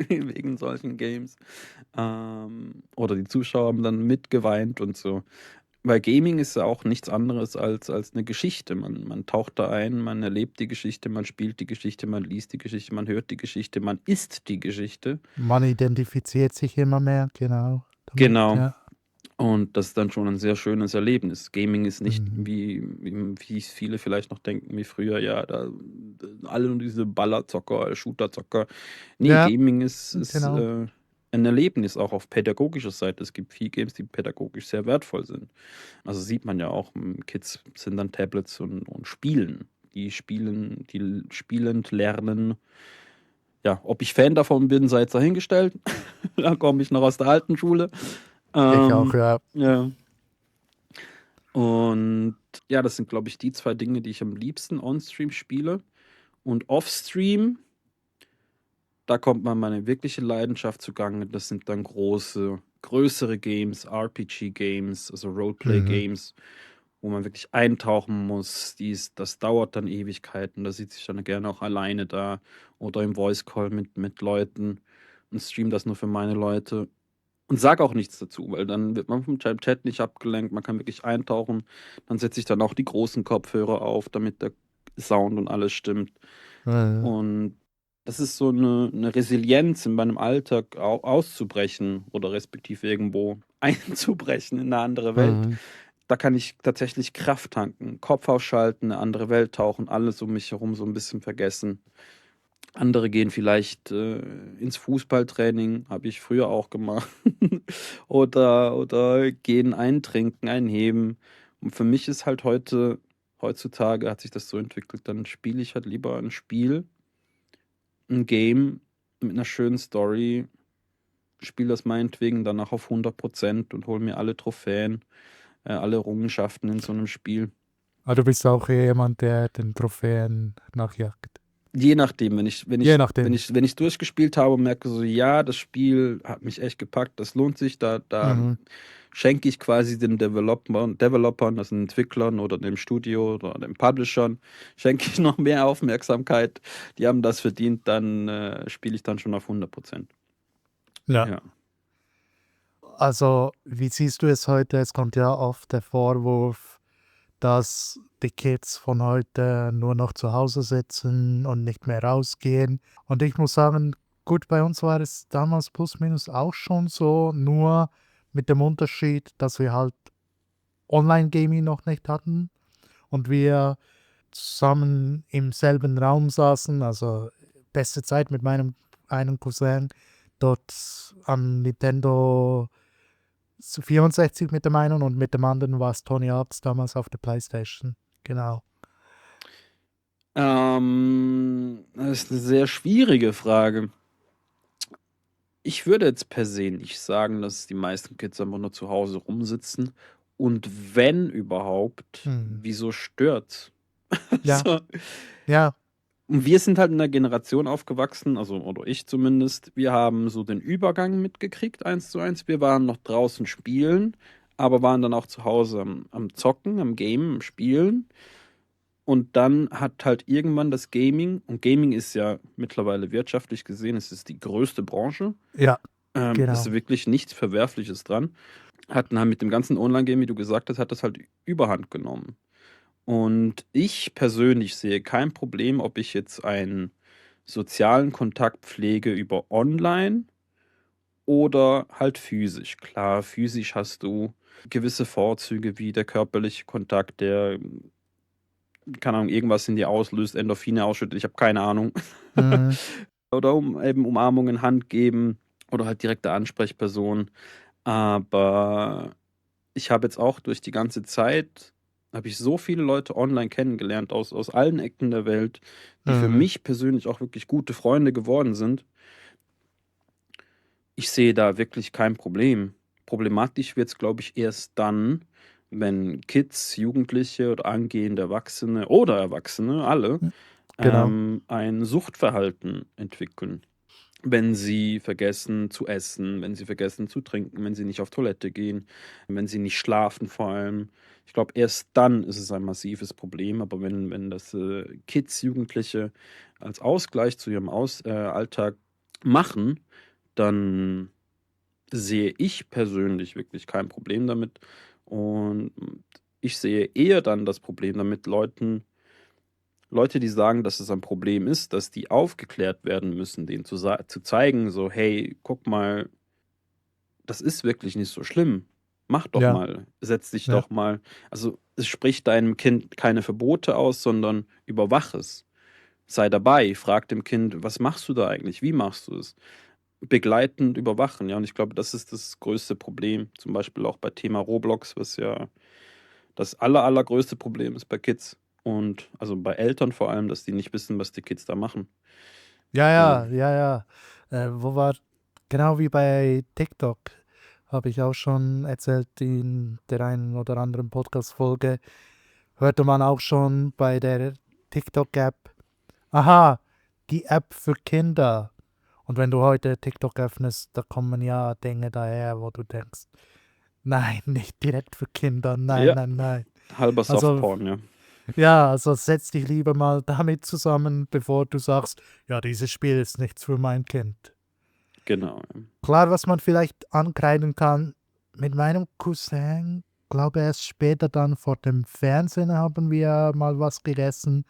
wegen solchen Games. Oder die Zuschauer haben dann mitgeweint und so. Weil Gaming ist ja auch nichts anderes als eine Geschichte. Man taucht da ein, man erlebt die Geschichte, man spielt die Geschichte, man liest die Geschichte, man hört die Geschichte, man isst die Geschichte. Man identifiziert sich immer mehr, genau, damit, Genau. ja. Und das ist dann schon ein sehr schönes Erlebnis. Gaming ist nicht Mhm. wie es viele vielleicht noch denken, wie früher, ja, da alle nur diese Ballerzocker, Shooterzocker. Nee, Ja, Gaming ist genau. ein Erlebnis auch auf pädagogischer Seite. Es gibt viele Games, die pädagogisch sehr wertvoll sind. Also sieht man ja auch, Kids sind dann Tablets und spielen. Die spielend lernen. Ja, ob ich Fan davon bin, sei jetzt dahingestellt. Da komme ich noch aus der alten Schule. Ich auch, ja. Ja. Und ja, das sind, glaube ich, die zwei Dinge, die ich am liebsten on-stream spiele. Und off-stream, da kommt man meine wirkliche Leidenschaft zugange. Das sind dann größere Games, RPG-Games, also Mhm. Roleplay-Games, wo man wirklich eintauchen muss. Das dauert dann Ewigkeiten. Da sitze ich dann gerne auch alleine da oder im Voice-Call mit Leuten. und streame das nur für meine Leute und sage auch nichts dazu, weil dann wird man vom Chat nicht abgelenkt, man kann wirklich eintauchen. Dann setze ich dann auch die großen Kopfhörer auf, damit der Sound und alles stimmt. Und das ist so eine Resilienz in meinem Alltag auszubrechen oder respektive irgendwo einzubrechen in eine andere Welt. Da kann ich tatsächlich Kraft tanken, Kopf ausschalten, eine andere Welt tauchen, alles um mich herum so ein bisschen vergessen. Andere gehen vielleicht ins Fußballtraining, habe ich früher auch gemacht. Oder gehen eintrinken, einheben. Und für mich ist halt heutzutage hat sich das so entwickelt, dann spiele ich halt lieber ein Spiel, ein Game mit einer schönen Story, spiele das meinetwegen danach auf 100% und hole mir alle Trophäen, alle Errungenschaften in so einem Spiel. Aber du bist auch eher jemand, der den Trophäen nachjagt. Je nachdem, wenn Je nachdem. ich durchgespielt habe und merke so, ja, das Spiel hat mich echt gepackt, das lohnt sich, da schenke ich quasi den Developern, also den Entwicklern oder dem Studio oder den Publishern, schenke ich noch mehr Aufmerksamkeit. Die haben das verdient, dann spiele ich dann schon auf 100%. Ja. Ja. Also, wie siehst du es heute? Es kommt ja oft der Vorwurf, dass die Kids von heute nur noch zu Hause sitzen und nicht mehr rausgehen. Und ich muss sagen, gut, bei uns war es damals plus minus auch schon so, nur mit dem Unterschied, dass wir halt Online-Gaming noch nicht hatten und wir zusammen im selben Raum saßen, also beste Zeit mit meinem einen Cousin dort am Nintendo 64 mit dem einen und mit dem anderen war es Tony Hawk's damals auf der Playstation. Genau. Das ist eine sehr schwierige Frage. Ich würde jetzt per se nicht sagen, dass die meisten Kids einfach nur zu Hause rumsitzen. Und wenn überhaupt, wieso stört's? Ja. So. Ja. Und wir sind halt in einer Generation aufgewachsen, also oder ich zumindest. Wir haben so den Übergang mitgekriegt, 1:1. Wir waren noch draußen spielen, aber waren dann auch zu Hause am Zocken, am Gamen, am Spielen. Und dann hat halt irgendwann das Gaming, und Gaming ist ja mittlerweile wirtschaftlich gesehen, es ist die größte Branche. Ja. Genau. Ist wirklich nichts Verwerfliches dran. Hatten halt mit dem ganzen Online-Game, wie du gesagt hast, hat das halt Überhand genommen. Und ich persönlich sehe kein Problem, ob ich jetzt einen sozialen Kontakt pflege über online oder halt physisch. Klar, physisch hast du gewisse Vorzüge wie der körperliche Kontakt, der, keine Ahnung, irgendwas in dir auslöst, Endorphine ausschüttet, ich habe keine Ahnung. Oder eben Umarmungen, Hand geben oder halt direkte Ansprechperson. Aber ich habe jetzt auch durch die ganze Zeit, habe ich so viele Leute online kennengelernt aus allen Ecken der Welt, die für mich persönlich auch wirklich gute Freunde geworden sind. Ich sehe da wirklich kein Problem. Problematisch wird es, glaube ich, erst dann, wenn Kids, Jugendliche oder angehende Erwachsene oder Erwachsene, alle, Genau. ein Suchtverhalten entwickeln. Wenn sie vergessen zu essen, wenn sie vergessen zu trinken, wenn sie nicht auf Toilette gehen, wenn sie nicht schlafen vor allem. Ich glaube, erst dann ist es ein massives Problem. Aber wenn das Kids, Jugendliche als Ausgleich zu ihrem Alltag machen, dann sehe ich persönlich wirklich kein Problem damit. Und ich sehe eher dann das Problem damit, Leute, die sagen, dass es ein Problem ist, dass die aufgeklärt werden müssen, denen zu zeigen, so, hey, guck mal, das ist wirklich nicht so schlimm. Mach doch Ja. mal, setz dich Ja. doch mal. Also es spricht deinem Kind keine Verbote aus, sondern überwach es. Sei dabei, frag dem Kind, was machst du da eigentlich? Wie machst du es? Begleitend überwachen, ja. Und ich glaube, das ist das größte Problem. Zum Beispiel auch bei Thema Roblox, was ja das allergrößte Problem ist bei Kids. Und also bei Eltern vor allem, dass die nicht wissen, was die Kids da machen. Ja. Wo war, genau wie bei TikTok, habe ich auch schon erzählt in der einen oder anderen Podcast-Folge, hörte man auch schon bei der TikTok-App, aha, die App für Kinder. Und wenn du heute TikTok öffnest, da kommen ja Dinge daher, wo du denkst, nein, nicht direkt für Kinder, Ja, nein. halber Also, Softporn, ja. ja, also setz dich lieber mal damit zusammen, bevor du sagst, ja, dieses Spiel ist nichts für mein Kind. Genau. Klar, was man vielleicht ankreiden kann, mit meinem Cousin, glaube erst später dann vor dem Fernsehen haben wir mal was gegessen,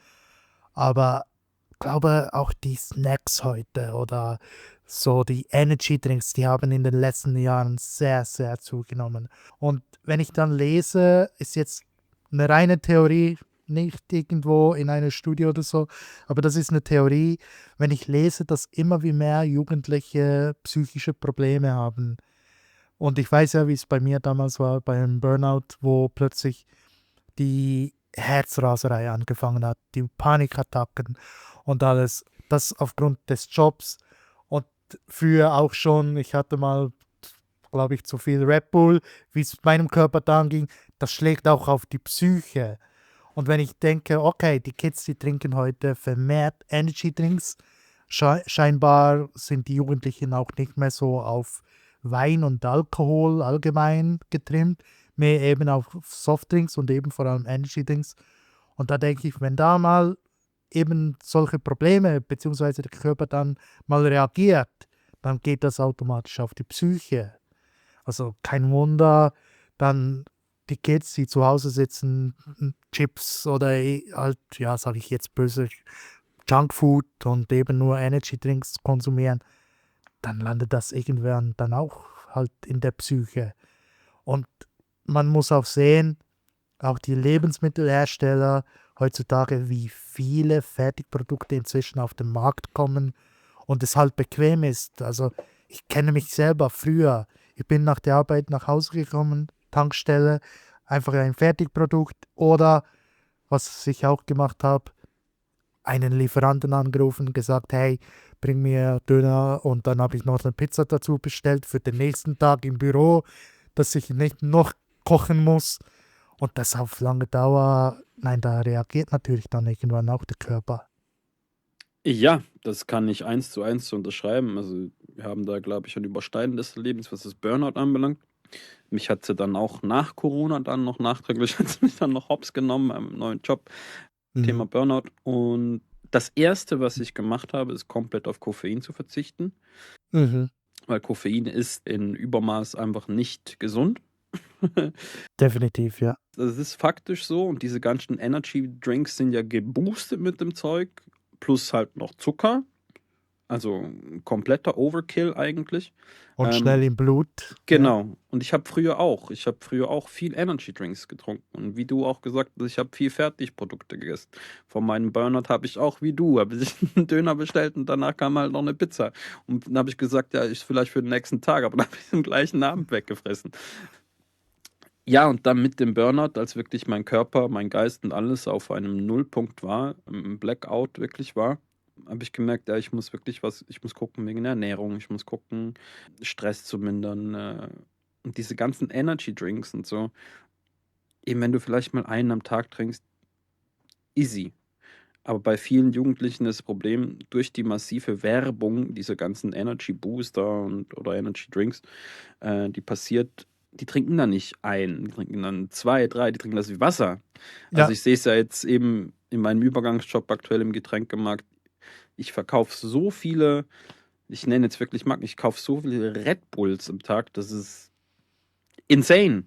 aber glaube auch die Snacks heute oder so die Energy Drinks, die haben in den letzten Jahren sehr, sehr zugenommen. Und wenn ich dann lese, ist jetzt eine reine Theorie, nicht irgendwo in einer Studie oder so, aber das ist eine Theorie, wenn ich lese, dass immer wie mehr Jugendliche psychische Probleme haben. Und ich weiß ja, wie es bei mir damals war, bei einem Burnout, wo plötzlich die Herzraserei angefangen hat, die Panikattacken und alles. Das aufgrund des Jobs und früher auch schon, ich hatte mal, glaube ich, zu viel Red Bull, wie es meinem Körper dann ging, das schlägt auch auf die Psyche. Und wenn ich denke, okay, die Kids, die trinken heute vermehrt Energy Drinks, scheinbar sind die Jugendlichen auch nicht mehr so auf Wein und Alkohol allgemein getrimmt, mehr eben auf Softdrinks und eben vor allem Energy Drinks. Und da denke ich, wenn da mal eben solche Probleme, beziehungsweise der Körper dann mal reagiert, dann geht das automatisch auf die Psyche. Also kein Wunder, dann die Kids, die zu Hause sitzen, Chips oder halt, ja, sage ich jetzt böse, Junkfood und eben nur Energy Drinks konsumieren, dann landet das irgendwann dann auch halt in der Psyche. Und man muss auch sehen, auch die Lebensmittelhersteller heutzutage, wie viele Fertigprodukte inzwischen auf den Markt kommen und es halt bequem ist. Also ich kenne mich selber früher. Ich bin nach der Arbeit nach Hause gekommen, Tankstelle, einfach ein Fertigprodukt oder was ich auch gemacht habe, einen Lieferanten angerufen, gesagt, hey, bring mir Döner und dann habe ich noch eine Pizza dazu bestellt für den nächsten Tag im Büro, dass ich nicht noch kochen muss. Und das auf lange Dauer, nein, da reagiert natürlich dann irgendwann auch der Körper. Ja, das kann ich eins zu eins so unterschreiben. Also, wir haben da, glaube ich, ein übersteigendes Erlebnis, was das Burnout anbelangt. Mich hat sie dann auch nach Corona dann noch nachträglich hat sie mich dann noch hops genommen beim neuen Job, Mhm. Thema Burnout. Und das Erste, was ich gemacht habe, ist komplett auf Koffein zu verzichten, Mhm. weil Koffein ist in Übermaß einfach nicht gesund. Definitiv, ja. Das ist faktisch so und diese ganzen Energy Drinks sind ja geboostet mit dem Zeug, plus halt noch Zucker, also 'n kompletter Overkill eigentlich. Und schnell Ähm, im Blut, ja. genau. Und ich habe früher auch viel Energy Drinks getrunken und wie du auch gesagt hast, ich habe viel Fertigprodukte gegessen. Von meinem Burnout habe ich auch wie du habe ich 'n Döner bestellt und danach kam halt noch 'ne Pizza. Und dann habe ich gesagt: „Ja, ist vielleicht für den nächsten Tag“, aber dann habe ich's am gleichen Abend weggefressen. Ja, und dann mit dem Burnout, als wirklich mein Körper, mein Geist und alles auf einem Nullpunkt war, im Blackout wirklich war, habe ich gemerkt, ja, ich muss gucken wegen der Ernährung, ich muss gucken, Stress zu mindern, und diese ganzen Energy Drinks und so. Eben wenn du vielleicht mal einen am Tag trinkst, easy. Aber bei vielen Jugendlichen ist das Problem, durch die massive Werbung dieser ganzen Energy Booster und oder Energy Drinks, die passiert, die trinken dann nicht ein, die trinken dann 2, 3, die trinken das wie Wasser. Also, Ja, ich sehe es ja jetzt eben in meinem Übergangsjob aktuell im Getränkemarkt. Ich verkaufe so viele, ich nenne jetzt wirklich Marken, ich kaufe so viele Red Bulls am Tag, das ist insane.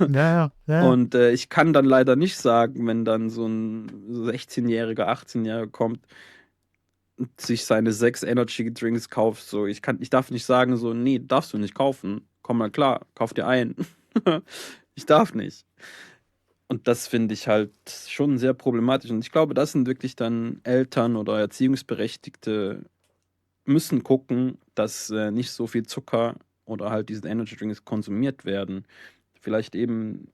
ja, ja, ja, ja. Und, ich kann dann leider nicht sagen, wenn dann so 'n 16-Jähriger, 18-Jähriger kommt und sich seine 6 Energy Drinks kauft, so ich darf nicht sagen so: „Ne, darfst du nicht kaufen. Komm mal klar, kauf dir einen.“ Ich darf nicht. Und das finde ich halt schon sehr problematisch. Und ich glaube, das sind wirklich dann Eltern oder Erziehungsberechtigte müssen gucken, dass, nicht so viel Zucker oder halt diese Energy Drinks konsumiert werden. Vielleicht eben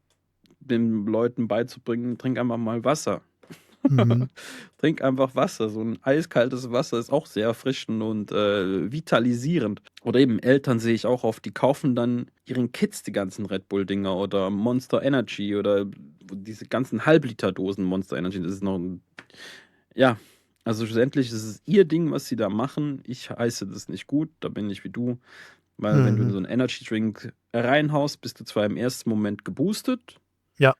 den Leuten beizubringen: „Trink einfach mal Wasser.“ Mhm. Trink einfach Wasser. So 'n eiskaltes Wasser ist auch sehr erfrischend und, vitalisierend. Oder eben Eltern sehe ich auch oft, die kaufen dann ihren Kids die ganzen Red Bull-Dinger oder Monster Energy oder diese ganzen Halbliterdosen Monster Energy. Das ist noch 'n ja, also schlussendlich ist es ihr Ding, was sie da machen. Ich heiße das nicht gut, da bin ich wie du, weil wenn du in Mhm. so 'n Energy Drink reinhaust, bist du zwar im ersten Moment geboostet, Ja,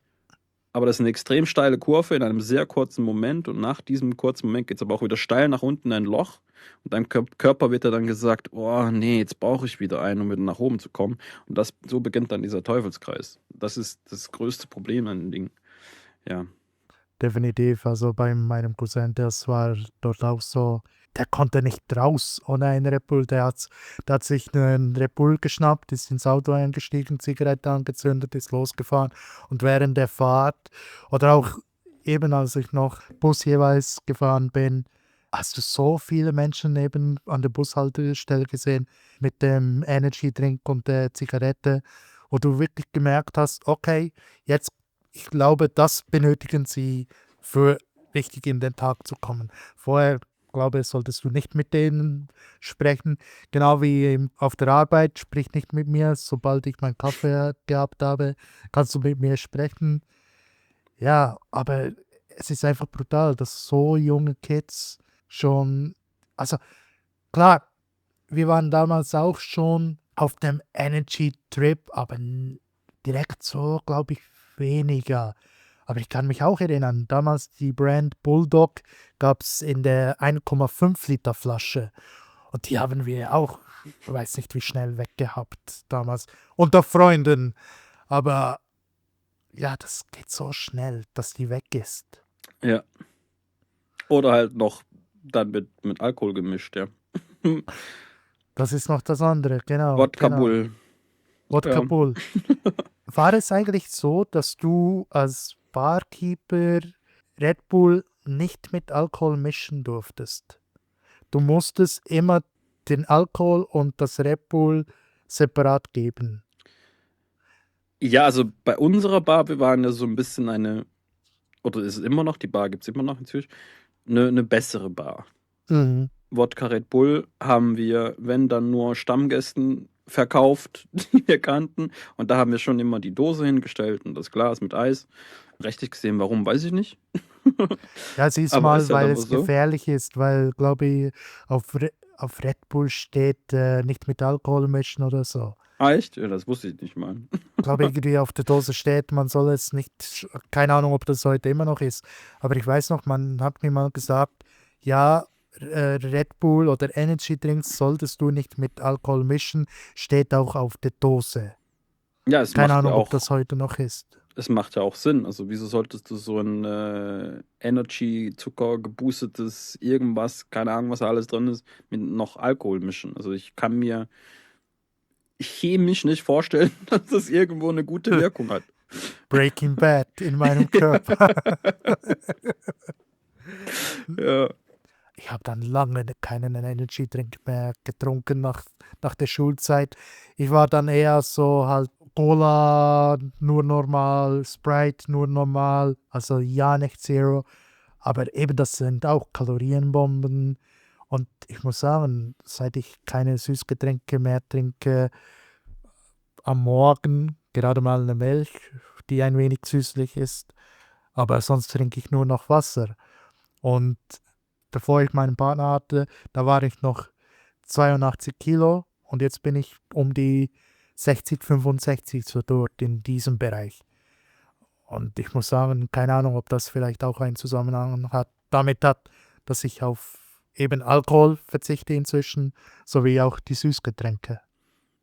aber das ist eine extrem steile Kurve in einem sehr kurzen Moment und nach diesem kurzen Moment geht es aber auch wieder steil nach unten in ein Loch und deinem Körper wird ja dann gesagt, oh nee, jetzt brauche ich wieder einen, um wieder nach oben zu kommen und so beginnt dann dieser Teufelskreis. Das ist das größte Problem an dem Ding. Ja. Definitiv. Also bei meinem Cousin, das war dort auch so, der konnte nicht raus ohne einen Red Bull. Der hat sich einen Red Bull geschnappt, ist ins Auto eingestiegen, Zigarette angezündet, ist losgefahren. Und während der Fahrt oder auch eben als ich noch Bus jeweils gefahren bin, hast du so viele Menschen eben an der Bushaltestelle gesehen mit dem Energy Drink und der Zigarette, wo du wirklich gemerkt hast, okay, jetzt ich glaube, das benötigen sie für richtig in den Tag zu kommen. Vorher, glaube ich, solltest du nicht mit denen sprechen. Genau wie auf der Arbeit, sprich nicht mit mir. Sobald ich meinen Kaffee gehabt habe, kannst du mit mir sprechen. Ja, aber es ist einfach brutal, dass so junge Kids schon, also klar, wir waren damals auch schon auf dem Energy-Trip, aber direkt so, glaube ich, weniger. Aber ich kann mich auch erinnern, damals die Brand Bulldog gab es in der 1,5 Liter Flasche. Und die haben wir auch, ich weiß nicht wie schnell weggehabt damals, unter Freunden. Aber ja, das geht so schnell, dass die weg ist. Ja. Oder halt noch dann mit Alkohol gemischt, ja. Das ist noch das andere, genau. Wodka genau. Bull. Wodka Ja. Bull. War es eigentlich so, dass du als Barkeeper Red Bull nicht mit Alkohol mischen durftest? Du musstest immer den Alkohol und das Red Bull separat geben. Ja, also bei unserer Bar, wir waren ja so ein bisschen oder ist es immer noch, die Bar gibt es immer noch inzwischen, eine bessere Bar. Mhm. Wodka Red Bull haben wir, wenn dann nur Stammgästen verkauft, die wir kannten. Und da haben wir schon immer die Dose hingestellt und das Glas mit Eis. Rechtlich gesehen, warum, weiß ich nicht. Ja, siehst Aber mal, ist halt weil aber es so. gefährlich ist, weil, glaube ich, auf Red Bull steht nicht mit Alkohol mischen oder so. Ah, echt? Ja, das wusste ich nicht mal. Glaube irgendwie auf der Dose steht, man soll es nicht, keine Ahnung, ob das heute immer noch ist, aber ich weiß noch, man hat mir mal gesagt, ja, Red Bull oder Energy Drinks solltest du nicht mit Alkohol mischen, steht auch auf der Dose. Ja, es Keine macht ja Ahnung, ob auch, das heute noch ist. es macht ja auch Sinn. Also wieso solltest du so ein Energy-Zucker geboostetes irgendwas, keine Ahnung, was da alles drin ist, mit noch Alkohol mischen? Also ich kann mir chemisch nicht vorstellen, dass das irgendwo eine gute Wirkung hat. Breaking Bad in meinem Körper. Ja. Ich habe dann lange keinen Energy Drink mehr getrunken nach der Schulzeit. Ich war dann eher so halt Cola nur normal, Sprite nur normal, also ja nicht Zero. Aber eben das sind auch Kalorienbomben. Und ich muss sagen, seit ich keine Süßgetränke mehr trinke, am Morgen gerade mal eine Milch, die ein wenig süßlich ist. Aber sonst trinke ich nur noch Wasser. Und bevor ich meinen Partner hatte, da war ich noch 82 Kilo und jetzt bin ich um die 60, 65 so dort in diesem Bereich. Und ich muss sagen, keine Ahnung, ob das vielleicht auch einen Zusammenhang damit hat, dass ich auf eben Alkohol verzichte inzwischen, sowie auch die Süßgetränke.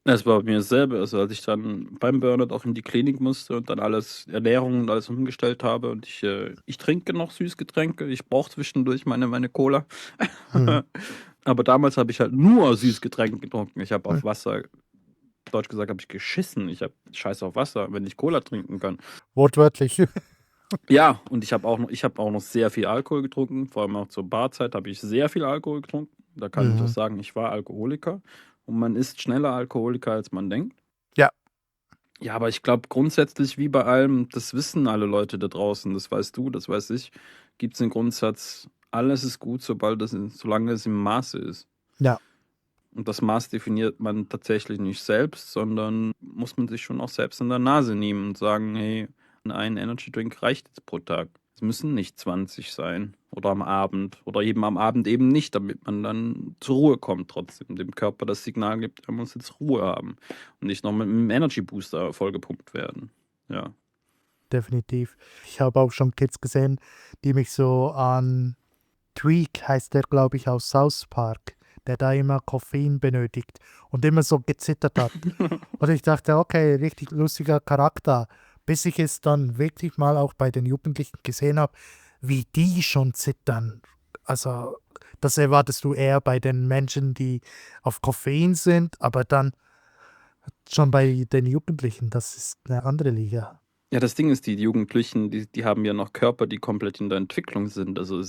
Es war bei mir dasselbe. Also als ich dann beim Burnout auch in die Klinik musste und dann alles, Ernährung und alles umgestellt habe und ich trinke noch Süßgetränke, ich brauche zwischendurch meine Cola. Hm. Aber damals habe ich halt nur Süßgetränke getrunken. Ich habe auf Wasser, deutsch gesagt, habe ich geschissen. Ich habe Scheiß auf Wasser, wenn ich Cola trinken kann. Wortwörtlich. Ja, und ich habe auch noch sehr viel Alkohol getrunken. Vor allem auch zur Barzeit habe ich sehr viel Alkohol getrunken. Da kann ich auch Mhm. sagen, ich war Alkoholiker. Und man ist schneller Alkoholiker, als man denkt. Ja. Ja, aber ich glaube grundsätzlich, wie bei allem, das wissen alle Leute da draußen, das weißt du, das weiß ich, gibt es den Grundsatz, alles ist gut, solange es im Maße ist. Ja. Und das Maß definiert man tatsächlich nicht selbst, sondern muss man sich schon auch selbst in der Nase nehmen und sagen, hey, ein Energy Drink reicht jetzt pro Tag. Es müssen nicht 20 sein oder am Abend oder eben am Abend eben nicht, damit man dann zur Ruhe kommt trotzdem, dem Körper das Signal gibt, er muss jetzt Ruhe haben und nicht noch mit einem Energy Booster vollgepumpt werden. Ja. definitiv. Ich habe auch schon Kids gesehen, die mich so an Tweak, heißt der, glaube ich, aus South Park, der da immer Koffein benötigt und immer so gezittert hat. Und ich dachte, okay, richtig lustiger Charakter, bis ich es dann wirklich mal auch bei den Jugendlichen gesehen habe, wie die schon zittern. Also, das erwartest du eher bei den Menschen, die auf Koffein sind, aber dann schon bei den Jugendlichen, das ist eine andere Liga. Ja, das Ding ist, die Jugendlichen, die haben ja noch Körper, die komplett in der Entwicklung sind. Also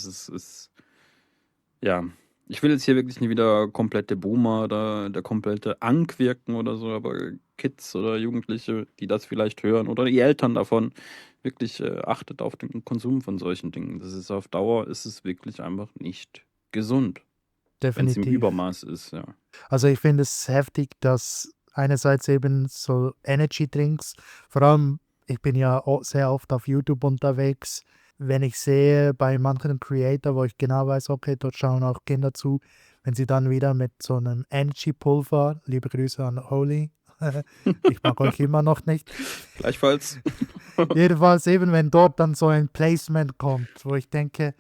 ja, ich will jetzt hier wirklich nicht wieder komplette Boomer oder der komplette Ank wirken oder so, aber Kids oder Jugendliche, die das vielleicht hören oder die Eltern davon, wirklich achtet auf den Konsum von solchen Dingen. Das ist auf Dauer, ist es wirklich einfach nicht gesund, wenn es im Definitiv. Übermaß ist, ja. Also ich finde es heftig, dass einerseits eben so Energy Drinks, vor allem ich bin ja sehr oft auf YouTube unterwegs, wenn ich sehe bei manchen Creator, wo ich genau weiß, okay, dort schauen auch Kinder zu, wenn sie dann wieder mit so einem Energy Pulver, liebe Grüße an Holy, ich mag euch immer noch nicht, Gleichfalls. jedenfalls eben, wenn dort dann so ein Placement kommt, wo ich denke,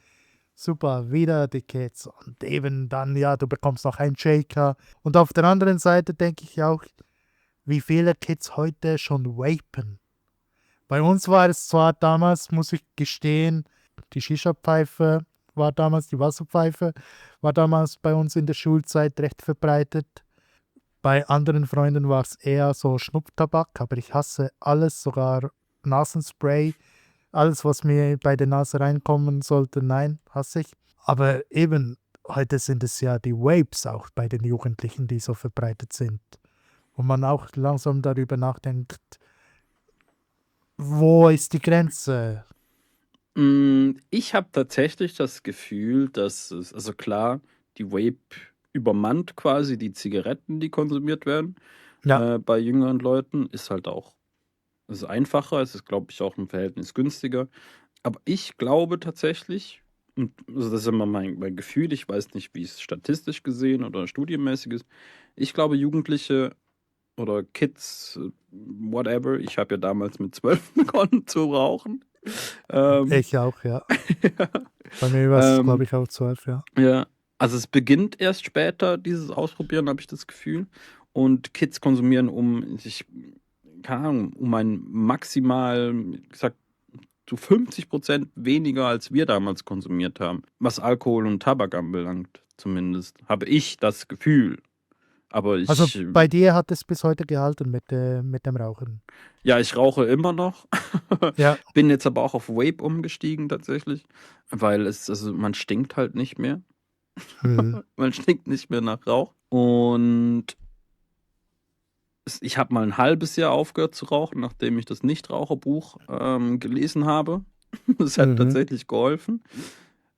super, wieder die Kids und eben dann, ja, du bekommst noch einen Shaker. Und auf der anderen Seite denke ich auch, wie viele Kids heute schon vapen. Bei uns war es zwar damals, muss ich gestehen, die Shisha-Pfeife war damals, die Wasserpfeife war damals bei uns in der Schulzeit recht verbreitet. Bei anderen Freunden war es eher so Schnupftabak, aber ich hasse alles, sogar Nasenspray. Alles, was mir bei der Nase reinkommen sollte, nein, hasse ich. Aber eben, heute sind es ja die Vapes auch bei den Jugendlichen, die so verbreitet sind. Wo man auch langsam darüber nachdenkt, wo ist die Grenze? Ich habe tatsächlich das Gefühl, dass es, also klar, die Vape übermannt quasi die Zigaretten, die konsumiert werden. Ja, Bei jüngeren Leuten ist halt auch, es ist einfacher, es ist, glaube ich, auch im Verhältnis günstiger. Aber ich glaube tatsächlich, und also das ist immer mein Gefühl, ich weiß nicht, wie es statistisch gesehen oder studienmäßig ist, ich glaube, Jugendliche oder Kids, whatever, ich habe ja damals mit 12 begonnen zu rauchen. Ähm, ich auch, ja. ja, Bei mir war es, glaube ähm, ich, auch 12, ja. ja, also es beginnt erst später, dieses Ausprobieren, habe ich das Gefühl. Und Kids konsumieren keine Ahnung, um ein maximal, ich sag, zu 50% weniger, als wir damals konsumiert haben. Was Alkohol und Tabak anbelangt, zumindest. Habe ich das Gefühl. Aber Also ich, bei dir hat es bis heute gehalten mit dem Rauchen. ja, ich rauche immer noch. Ja. Bin jetzt aber auch auf Vape umgestiegen tatsächlich, weil also man stinkt halt nicht mehr. Mhm. Man stinkt nicht mehr nach Rauch. Und ich habe mal ein halbes Jahr aufgehört zu rauchen, nachdem ich das Nichtraucherbuch gelesen habe. Das hat Mhm. tatsächlich geholfen.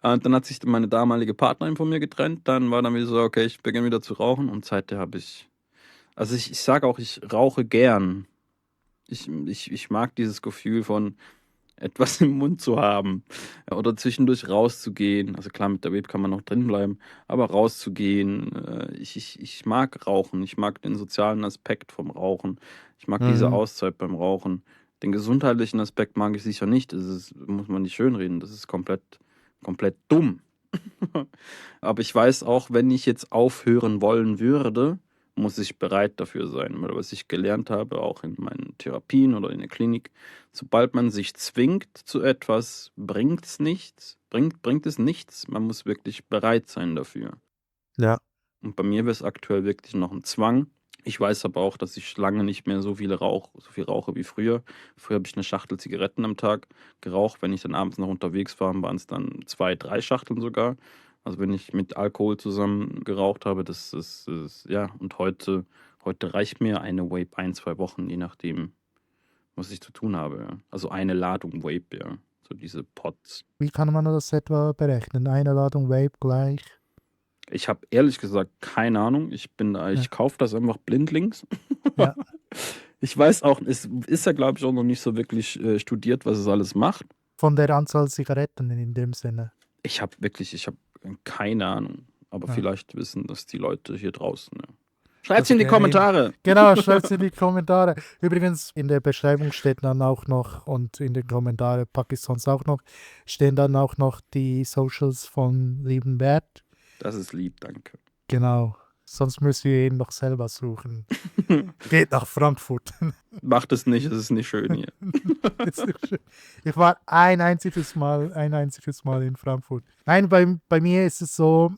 Und dann hat sich meine damalige Partnerin von mir getrennt. Dann war dann wieder so, okay, ich beginne wieder zu rauchen. Und seitdem habe ich, also ich sage auch, ich rauche gern. Ich mag dieses Gefühl von etwas im Mund zu haben. Ja, oder zwischendurch rauszugehen. Also klar, mit der Vape kann man noch drin bleiben, aber rauszugehen. Ich mag Rauchen. Ich mag den sozialen Aspekt vom Rauchen. Ich mag diese Mhm. Auszeit beim Rauchen. Den gesundheitlichen Aspekt mag ich sicher nicht. Muss man nicht schönreden. Das ist komplett dumm. Aber ich weiß auch, wenn ich jetzt aufhören wollen würde, muss ich bereit dafür sein. Weil was ich gelernt habe, auch in meinen Therapien oder in der Klinik, sobald man sich zwingt zu etwas, bringt es nichts. Man muss wirklich bereit sein dafür. Ja. Und bei mir wäre es aktuell wirklich noch ein Zwang. Ich weiß aber auch, dass ich lange nicht mehr so viel rauche wie früher. Früher habe ich eine Schachtel Zigaretten am Tag geraucht. Wenn ich dann abends noch unterwegs war, waren es dann 2, 3 Schachteln sogar. Also wenn ich mit Alkohol zusammen geraucht habe, ja, und heute reicht mir eine Vape 1, 2 Wochen, je nachdem, was ich zu tun habe. Ja. Also eine Ladung Vape, ja. So diese Pods. Wie kann man das etwa berechnen? Eine Ladung Vape gleich. Ich habe ehrlich gesagt keine Ahnung. Ja. Ich kaufe das einfach blindlings. Ja. Ich weiß auch, es ist ja, glaube ich, auch noch nicht so wirklich studiert, was es alles macht. Von der Anzahl Zigaretten in dem Sinne. Ich habe keine Ahnung. Aber Ja. vielleicht wissen das die Leute hier draußen. Ja. Schreibt's in die Kommentare. Genau, schreibt es in die Kommentare. Übrigens, in der Beschreibung steht dann auch noch, und in den Kommentaren packe ich sonst auch noch, stehen dann auch noch die Socials von lieben Bert. Das ist lieb, danke. Genau, sonst müsst ihr ihn noch selber suchen. Geht nach Frankfurt. Macht es nicht, es ist nicht schön hier. Ich war ein einziges Mal in Frankfurt. Nein, bei mir ist es so,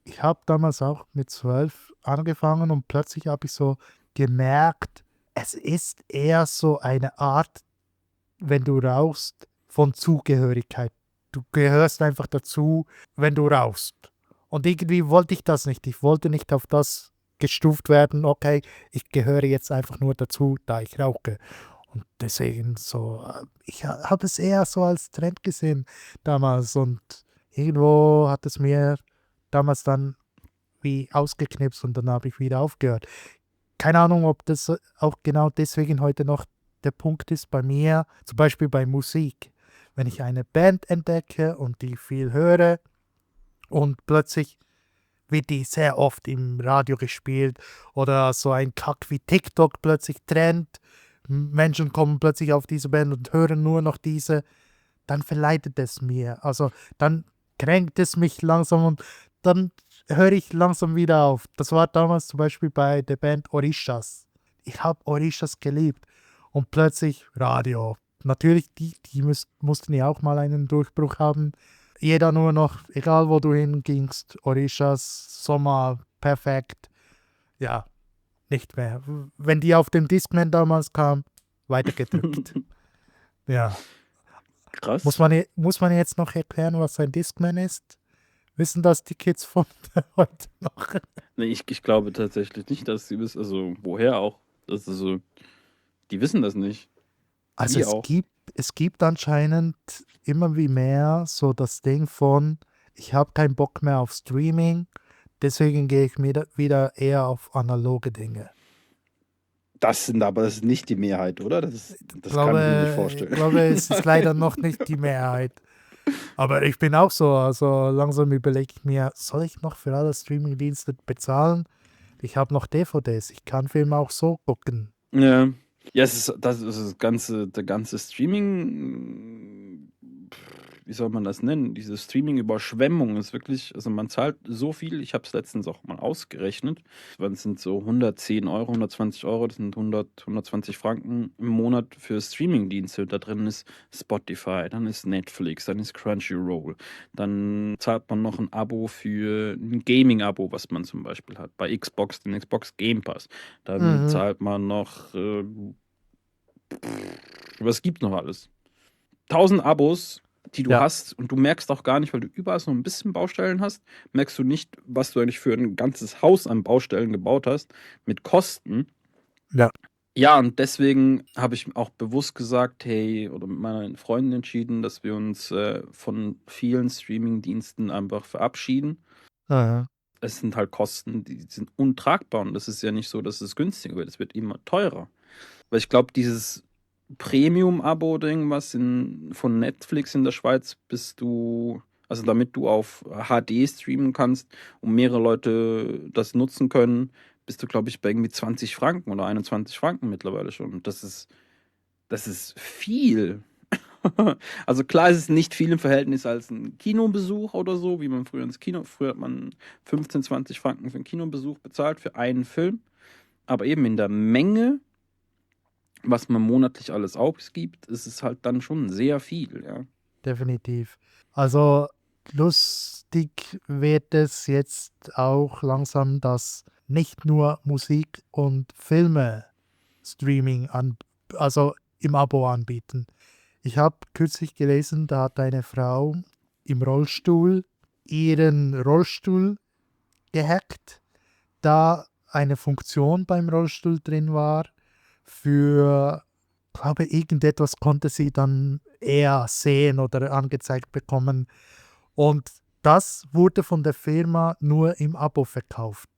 ich habe damals auch mit 12 angefangen und plötzlich habe ich so gemerkt, es ist eher so eine Art, wenn du rauchst, von Zugehörigkeit. Du gehörst einfach dazu, wenn du rauchst. Und irgendwie wollte ich das nicht. Ich wollte nicht auf das gestuft werden, okay, ich gehöre jetzt einfach nur dazu, da ich rauche. Und deswegen so, ich habe es eher so als Trend gesehen damals und irgendwo hat es mir damals dann wie ausgeknipst und dann habe ich wieder aufgehört. Keine Ahnung, ob das auch genau deswegen heute noch der Punkt ist bei mir, zum Beispiel bei Musik. Wenn ich eine Band entdecke und die viel höre und plötzlich wird die sehr oft im Radio gespielt oder so ein Kack wie TikTok plötzlich Trend, Menschen kommen plötzlich auf diese Band und hören nur noch diese, dann verleitet es mir. Also dann kränkt es mich langsam und dann höre ich langsam wieder auf. Das war damals zum Beispiel bei der Band Orishas. Ich habe Orishas geliebt. Und plötzlich Radio. Natürlich, die mussten ja auch mal einen Durchbruch haben. Jeder nur noch, egal wo du hingingst, Orishas, Sommer, perfekt. Ja, nicht mehr. Wenn die auf dem Discman damals kam, weitergedrückt. Ja. Krass. Muss man jetzt noch erklären, was ein Discman ist? Wissen das die Kids von heute noch? Nee, ich glaube tatsächlich nicht, dass sie wissen, also woher auch. Das ist so, die wissen das nicht. Also Wie auch. es gibt anscheinend immer wie mehr so das Ding von, ich habe keinen Bock mehr auf Streaming, deswegen gehe ich wieder eher auf analoge Dinge. Das ist nicht die Mehrheit, oder? Das kann ich mir nicht vorstellen. Ich glaube, es ist leider noch nicht die Mehrheit. Aber ich bin auch so, also langsam überlege ich mir, soll ich noch für alle Streamingdienste bezahlen? Ich habe noch DVDs, ich kann Filme auch so gucken. Ja. Ja, das ist der ganze Streaming, wie soll man das nennen? Diese Streaming-Überschwemmung ist wirklich, also man zahlt so viel, ich habe es letztens auch mal ausgerechnet, das sind so 110 Euro, 120 Euro, das sind 120 Franken im Monat für Streaming-Dienste. Da drin ist Spotify, dann ist Netflix, dann ist Crunchyroll, dann zahlt man noch ein Abo für ein Gaming-Abo, was man zum Beispiel hat, bei Xbox, den Xbox Game Pass. Dann zahlt man noch, was gibt noch alles? 1000 Abos, die du hast und du merkst auch gar nicht, weil du überall so ein bisschen Baustellen hast, merkst du nicht, was du eigentlich für ein ganzes Haus an Baustellen gebaut hast, mit Kosten. Ja. Ja, und deswegen habe ich auch bewusst gesagt, hey, oder mit meinen Freunden entschieden, dass wir uns von vielen Streaming-Diensten einfach verabschieden. Aha. Es sind halt Kosten, die sind untragbar und das ist ja nicht so, dass es günstiger wird, es wird immer teurer. Weil ich glaube, dieses Premium-Abo-Ding, was von Netflix in der Schweiz also damit du auf HD streamen kannst und mehrere Leute das nutzen können, bist du, glaube ich, bei irgendwie 20 Franken oder 21 Franken mittlerweile schon. Und das ist viel. Also klar ist es nicht viel im Verhältnis als ein Kinobesuch oder so, wie man früher ins Kino, früher hat man 15, 20 Franken für einen Kinobesuch bezahlt, für einen Film. Aber eben in der Menge, was man monatlich alles ausgibt, ist es halt dann schon sehr viel, ja. Definitiv. Also lustig wird es jetzt auch langsam, dass nicht nur Musik und Filme Streaming also im Abo anbieten. Ich habe kürzlich gelesen, da hat eine Frau im Rollstuhl ihren Rollstuhl gehackt, da eine Funktion beim Rollstuhl drin war für, glaube irgendetwas konnte sie dann eher sehen oder angezeigt bekommen. Und das wurde von der Firma nur im Abo verkauft.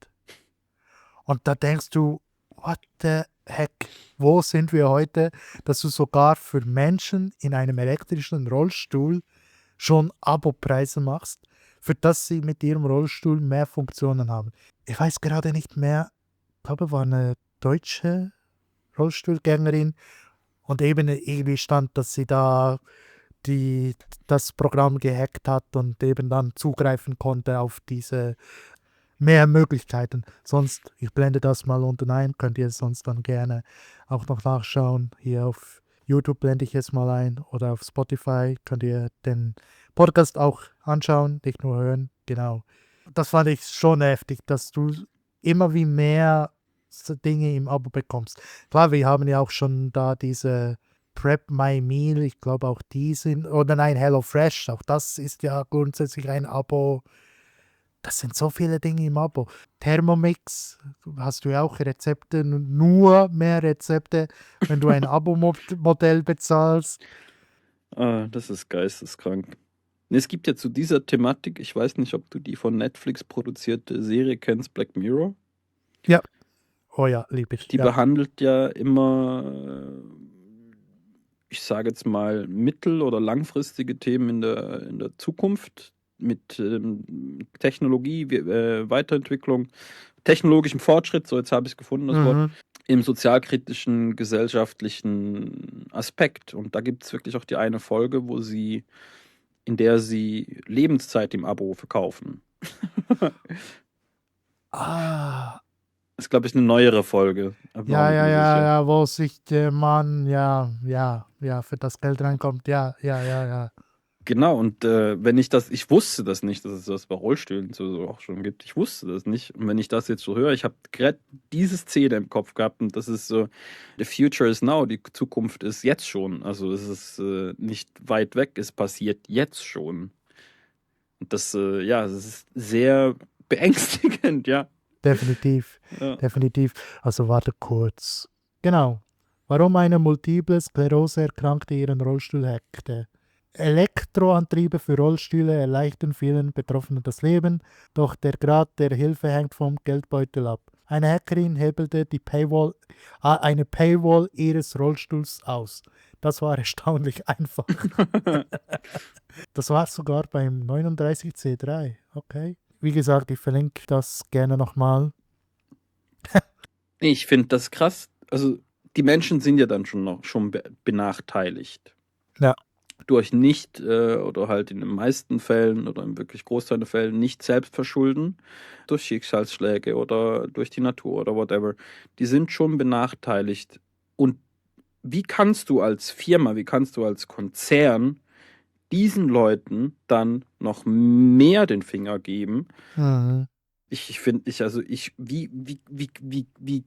Und da denkst du, what the heck, wo sind wir heute, dass du sogar für Menschen in einem elektrischen Rollstuhl schon Abo-Preise machst, für das sie mit ihrem Rollstuhl mehr Funktionen haben. Ich weiß gerade nicht mehr, glaube, war eine deutsche Rollstuhlgängerin und eben irgendwie stand, dass sie da das Programm gehackt hat und eben dann zugreifen konnte auf diese mehr Möglichkeiten. Sonst, ich blende das mal unten ein, könnt ihr sonst dann gerne auch noch nachschauen. Hier auf YouTube blende ich es mal ein oder auf Spotify könnt ihr den Podcast auch anschauen, nicht nur hören. Genau. Das fand ich schon heftig, dass du immer wie mehr Dinge im Abo bekommst. Klar, wir haben ja auch schon da diese Prep My Meal, ich glaube auch die sind, oder nein, HelloFresh, auch das ist ja grundsätzlich ein Abo. Das sind so viele Dinge im Abo. Thermomix, hast du ja auch Rezepte, nur mehr Rezepte, wenn du ein Abo-Modell bezahlst. Das ist geisteskrank. Es gibt ja zu dieser Thematik, ich weiß nicht, ob du die von Netflix produzierte Serie kennst, Black Mirror. Ja. Oh ja, liebe ich. Die Ja. behandelt ja immer, ich sage jetzt mal, mittel- oder langfristige Themen in der Zukunft mit Technologie, Weiterentwicklung, technologischem Fortschritt, so jetzt habe ich es gefunden, das Wort, Mhm. im sozialkritischen, gesellschaftlichen Aspekt. Und da gibt es wirklich auch die eine Folge, in der sie Lebenszeit im Abo verkaufen. Ah, Das ist, glaube ich, eine neuere Folge. Aber auch ja, nicht ja, mehr ja, sicher. ja, wo sich der Mann, ja, für das Geld reinkommt. Ja, ja, ja, ja. Genau, und ich wusste das nicht, dass es das bei Rollstühlen so auch schon gibt. Ich wusste das nicht. Und wenn ich das jetzt so höre, ich habe gerade diese Szene im Kopf gehabt und das ist so, the future is now, die Zukunft ist jetzt schon. Also es ist nicht weit weg, es passiert jetzt schon. Und das ist sehr beängstigend, ja. Definitiv, Ja. definitiv. Also warte kurz. Genau. Warum eine multiple Sklerose-Erkrankte ihren Rollstuhl hackte. Elektroantriebe für Rollstühle erleichtern vielen Betroffenen das Leben, doch der Grad der Hilfe hängt vom Geldbeutel ab. Eine Hackerin hebelte eine Paywall ihres Rollstuhls aus. Das war erstaunlich einfach. Das war sogar beim 39C3. Okay. Wie gesagt, ich verlinke das gerne nochmal. Ich finde das krass. Also die Menschen sind ja dann schon benachteiligt. Ja. Durch nicht oder halt in den meisten Fällen oder im wirklich Großteil der Fällen nicht selbst verschulden, durch Schicksalsschläge oder durch die Natur oder whatever. Die sind schon benachteiligt. Und wie kannst du als Firma, wie kannst du als Konzern diesen Leuten dann noch mehr den Finger geben? Mhm. Ich finde, wie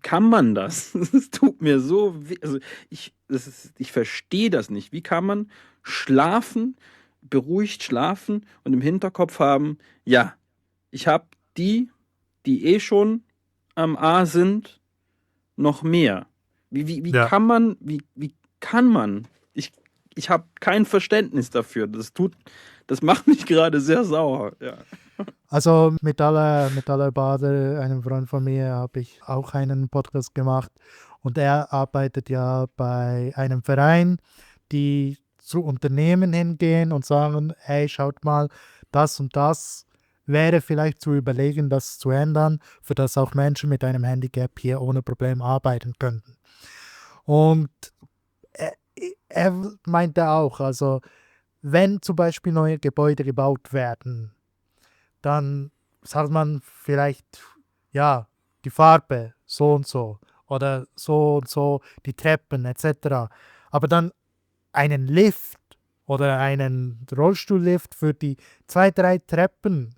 kann man das? Es tut mir so weh. Also ich verstehe das nicht. Wie kann man beruhigt schlafen und im Hinterkopf haben, ja, ich habe die eh schon am A sind, noch mehr. Wie Ja. kann man, wie kann man? Ich habe kein Verständnis dafür. Das macht mich gerade sehr sauer. Ja. Also mit aller Bade, einem Freund von mir, habe ich auch einen Podcast gemacht und er arbeitet ja bei einem Verein, die zu Unternehmen hingehen und sagen, hey, schaut mal, das und das wäre vielleicht zu überlegen, das zu ändern, für das auch Menschen mit einem Handicap hier ohne Problem arbeiten könnten. Und er, er meinte auch, also wenn zum Beispiel neue Gebäude gebaut werden, dann sagt man vielleicht, ja, die Farbe so und so oder so und so, die Treppen etc. Aber dann einen Lift oder einen Rollstuhllift für die 2, 3 Treppen,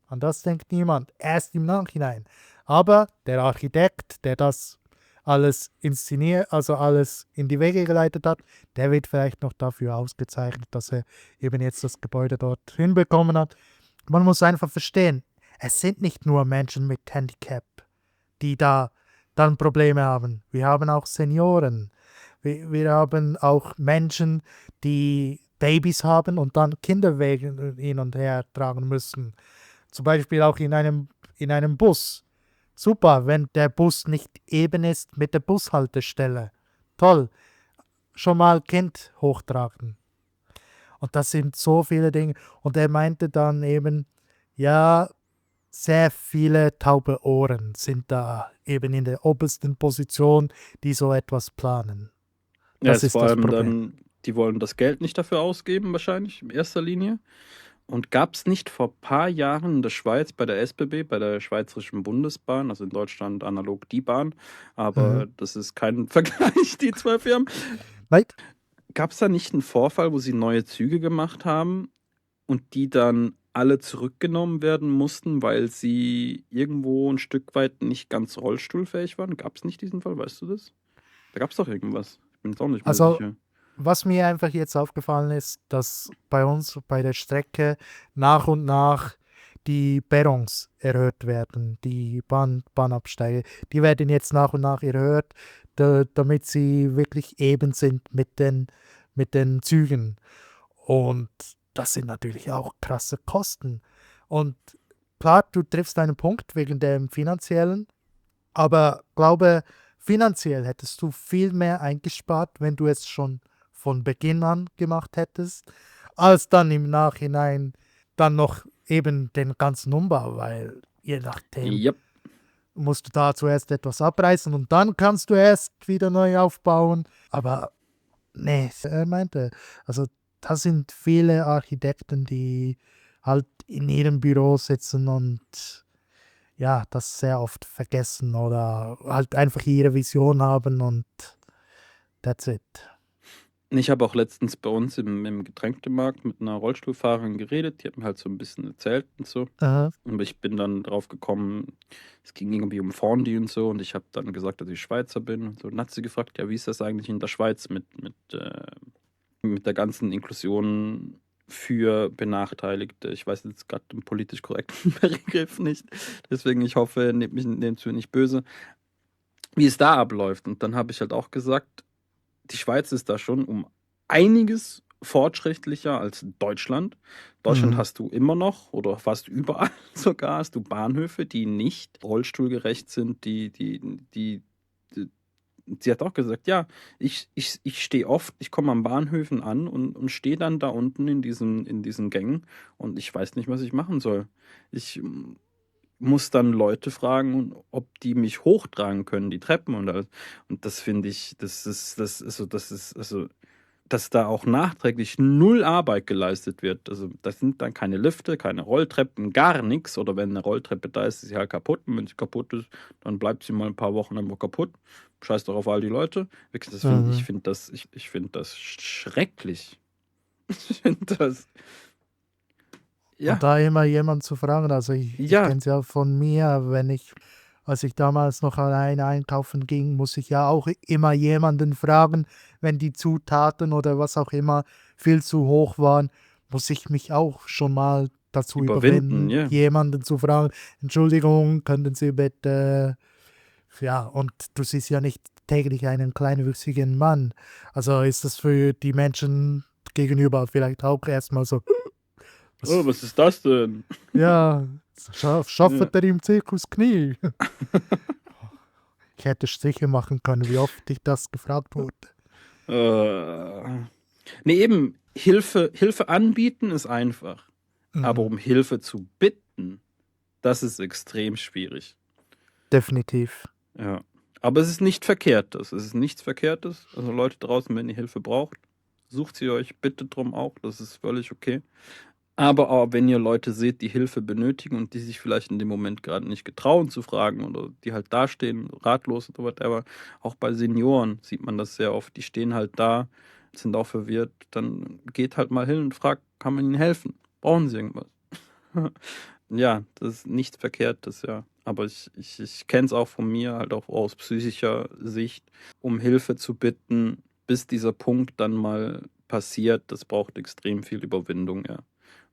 an das denkt niemand, erst im Nachhinein. Aber der Architekt, der das alles inszeniert, also alles in die Wege geleitet hat, der wird vielleicht noch dafür ausgezeichnet, dass er eben jetzt das Gebäude dort hinbekommen hat. Man muss einfach verstehen, es sind nicht nur Menschen mit Handicap, die da dann Probleme haben. Wir haben auch Senioren. Wir haben auch Menschen, die Babys haben und dann Kinderwegen hin und her tragen müssen. Zum Beispiel auch in einem Bus. Super, wenn der Bus nicht eben ist mit der Bushaltestelle. Toll. Schon mal Kind hochtragen. Und das sind so viele Dinge. Und er meinte dann eben, ja, sehr viele taube Ohren sind da eben in der obersten Position, die so etwas planen. Ja, Das ist ist vor das allem Problem. dann, die wollen das Geld nicht dafür ausgeben, wahrscheinlich in erster Linie. Und gab es nicht vor ein paar Jahren in der Schweiz bei der SBB, bei der Schweizerischen Bundesbahn, also in Deutschland analog die Bahn, aber das ist kein Vergleich, die zwei Firmen, Nein? gab es da nicht einen Vorfall, wo sie neue Züge gemacht haben und die dann alle zurückgenommen werden mussten, weil sie irgendwo ein Stück weit nicht ganz rollstuhlfähig waren? Gab es nicht diesen Fall, weißt du das? Da gab es doch irgendwas. Ich bin jetzt auch nicht mehr Also, sicher. was mir einfach jetzt aufgefallen ist, dass bei uns bei der Strecke nach und nach die Perrons erhöht werden, die Bahnabsteige. Die werden jetzt nach und nach erhöht, damit sie wirklich eben sind mit den Zügen. Und das sind natürlich auch krasse Kosten. Und klar, du triffst einen Punkt wegen dem finanziellen, aber glaube, finanziell hättest du viel mehr eingespart, wenn du es schon von Beginn an gemacht hättest, als dann im Nachhinein dann noch eben den ganzen Umbau, weil je nachdem Yep. musst du da zuerst etwas abreißen und dann kannst du erst wieder neu aufbauen. Aber nee, er meinte, also da sind viele Architekten, die halt in ihrem Büro sitzen und ja, das sehr oft vergessen oder halt einfach ihre Vision haben und that's it. Ich habe auch letztens bei uns im Getränkemarkt mit einer Rollstuhlfahrerin geredet, die hat mir halt so ein bisschen erzählt und so. Aha. Und ich bin dann drauf gekommen, es ging irgendwie um Fondue und so und ich habe dann gesagt, dass ich Schweizer bin und so. Und dann hat sie gefragt, ja, wie ist das eigentlich in der Schweiz mit der ganzen Inklusion für Benachteiligte? Ich weiß jetzt gerade den politisch korrekten Begriff nicht, deswegen ich hoffe, nehmt mich in dem Zuge nicht böse, wie es da abläuft. Und dann habe ich halt auch gesagt, die Schweiz ist da schon um einiges fortschrittlicher als Deutschland. Deutschland Mhm. hast du immer noch oder fast überall sogar hast du Bahnhöfe, die nicht rollstuhlgerecht sind. Sie hat auch gesagt, ja, ich stehe oft, ich komme an Bahnhöfen an und stehe dann da unten in diesen Gängen und ich weiß nicht, was ich machen soll. Ich muss dann Leute fragen, ob die mich hochtragen können, die Treppen und alles. Und das finde ich, dass da auch nachträglich null Arbeit geleistet wird. Also das sind dann keine Lifte, keine Rolltreppen, gar nichts. Oder wenn eine Rolltreppe da ist, ist sie halt kaputt. Und wenn sie kaputt ist, dann bleibt sie mal ein paar Wochen einfach kaputt. Scheiß doch auf all die Leute. Wirklich, ich Mhm. finde ich find das schrecklich. Ich finde das, ja, Und da immer jemand zu fragen, also ich ja, kenne es ja von mir, als ich damals noch alleine einkaufen ging, muss ich ja auch immer jemanden fragen, wenn die Zutaten oder was auch immer viel zu hoch waren, muss ich mich auch schon mal dazu überwinden, überwinden, ja. jemanden zu fragen, Entschuldigung, könnten Sie bitte, ja, und du siehst ja nicht täglich einen kleinwüchsigen Mann. Also ist das für die Menschen gegenüber vielleicht auch erstmal so, Oh, was ist das denn? ja, Ja. schafft er im Zirkus Knie. Ich hätte sicher machen können, wie oft ich das gefragt wurde. Nee, eben, Hilfe anbieten ist einfach. Aber Mhm. um Hilfe zu bitten, das ist extrem schwierig. Definitiv. Ja. Aber es ist nicht Verkehrtes. Es ist nichts Verkehrtes. Also Leute draußen, wenn ihr Hilfe braucht, sucht sie euch bitte drum auch. Das ist völlig okay. Aber auch wenn ihr Leute seht, die Hilfe benötigen und die sich vielleicht in dem Moment gerade nicht getrauen zu fragen oder die halt dastehen, ratlos oder whatever, auch bei Senioren sieht man das sehr oft. Die stehen halt da, sind auch verwirrt, dann geht halt mal hin und fragt, kann man ihnen helfen? Brauchen sie irgendwas? Ja, das ist nichts Verkehrtes, ja. Aber ich kenne es auch von mir, halt auch aus psychischer Sicht, um Hilfe zu bitten, bis dieser Punkt dann mal passiert, das braucht extrem viel Überwindung, ja.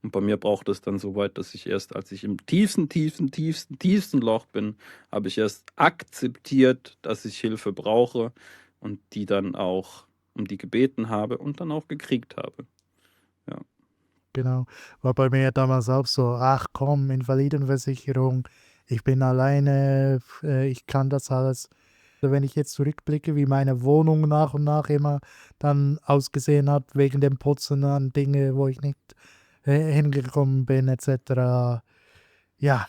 Und bei mir braucht es dann so weit, dass ich erst, als ich im tiefsten Loch bin, habe ich erst akzeptiert, dass ich Hilfe brauche und die dann auch um die gebeten habe und dann auch gekriegt habe. Ja. Genau. War bei mir damals auch so, ach komm, Invalidenversicherung, ich bin alleine, ich kann das alles. Also wenn ich jetzt zurückblicke, wie meine Wohnung nach und nach immer dann ausgesehen hat, wegen dem Putzen an Dinge, wo ich nicht hingekommen bin, etc. Ja,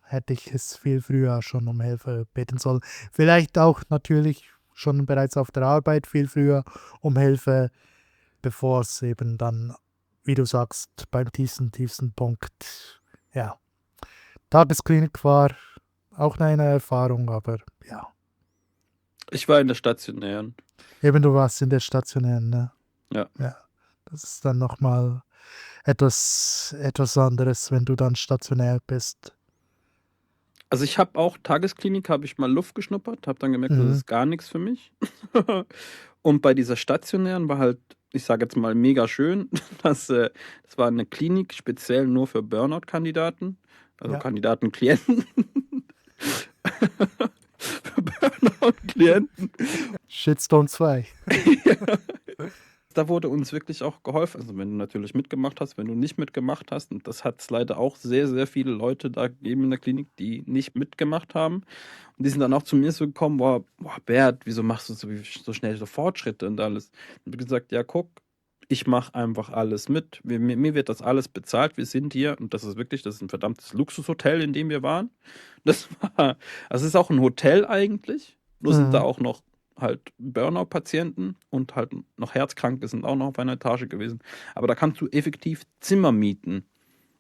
hätte ich es viel früher schon um Hilfe bitten sollen. Vielleicht auch natürlich schon bereits auf der Arbeit viel früher um Hilfe, bevor es eben dann, wie du sagst, beim tiefsten Punkt, ja. Tagesklinik war auch eine Erfahrung, aber ja. Ich war in der stationären. Eben, du warst in der stationären, ne? Ja. Ja. Das ist dann nochmal etwas anderes, wenn du dann stationär bist. Also ich habe auch Tagesklinik, habe ich mal Luft geschnuppert, habe dann gemerkt, das ist gar nichts für mich. Und bei dieser stationären war halt, ich sage jetzt mal mega schön, das war eine Klinik speziell nur für Burnout-Kandidaten, also Ja. Kandidaten-Klienten. Für Burnout-Klienten. Shitstorm 2. Da wurde uns wirklich auch geholfen. Also wenn du natürlich mitgemacht hast, wenn du nicht mitgemacht hast, und das hat es leider auch sehr, sehr viele Leute da gegeben in der Klinik, die nicht mitgemacht haben. Und die sind dann auch zu mir so gekommen, boah Bert, wieso machst du so schnell so Fortschritte und alles? Und ich habe gesagt, ja guck, ich mache einfach alles mit. Mir wird das alles bezahlt. Wir sind hier, und das ist ein verdammtes Luxushotel, in dem wir waren. Also es ist auch ein Hotel eigentlich. Nur sind da auch noch halt Burnout-Patienten und halt noch Herzkranke sind auch noch auf einer Etage gewesen. Aber da kannst du effektiv Zimmer mieten.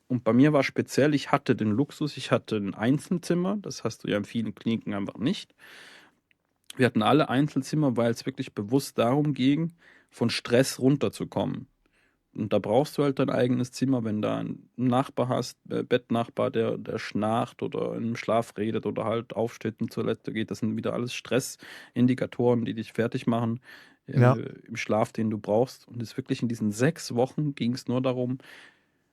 Und bei mir war speziell, ich hatte den Luxus, ich hatte ein Einzelzimmer. Das hast du ja in vielen Kliniken einfach nicht. Wir hatten alle Einzelzimmer, weil es wirklich bewusst darum ging, von Stress runterzukommen. Und da brauchst du halt dein eigenes Zimmer, wenn da einen Nachbar hast, Bettnachbar, der schnarcht oder im Schlaf redet oder halt aufsteht und zur Toilette geht. Das sind wieder alles Stressindikatoren, die dich fertig machen Ja. im Schlaf, den du brauchst. Und es wirklich in diesen 6 Wochen ging es nur darum,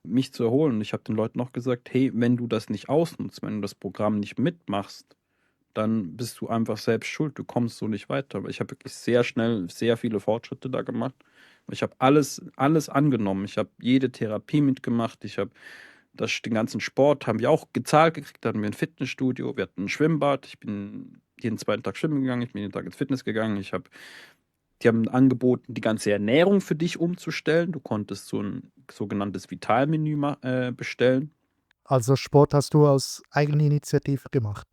mich zu erholen. Und ich habe den Leuten auch gesagt, hey, wenn du das nicht ausnutzt, wenn du das Programm nicht mitmachst, dann bist du einfach selbst schuld. Du kommst so nicht weiter. Aber ich habe wirklich sehr schnell sehr viele Fortschritte da gemacht. Ich habe alles angenommen. Ich habe jede Therapie mitgemacht. Ich habe den ganzen Sport, haben wir auch gezahlt gekriegt. Da hatten wir ein Fitnessstudio, wir hatten ein Schwimmbad. Ich bin jeden zweiten Tag schwimmen gegangen. Ich bin jeden Tag ins Fitness gegangen. Die haben angeboten, die ganze Ernährung für dich umzustellen. Du konntest so ein sogenanntes Vitalmenü bestellen. Also Sport hast du aus Eigeninitiative gemacht?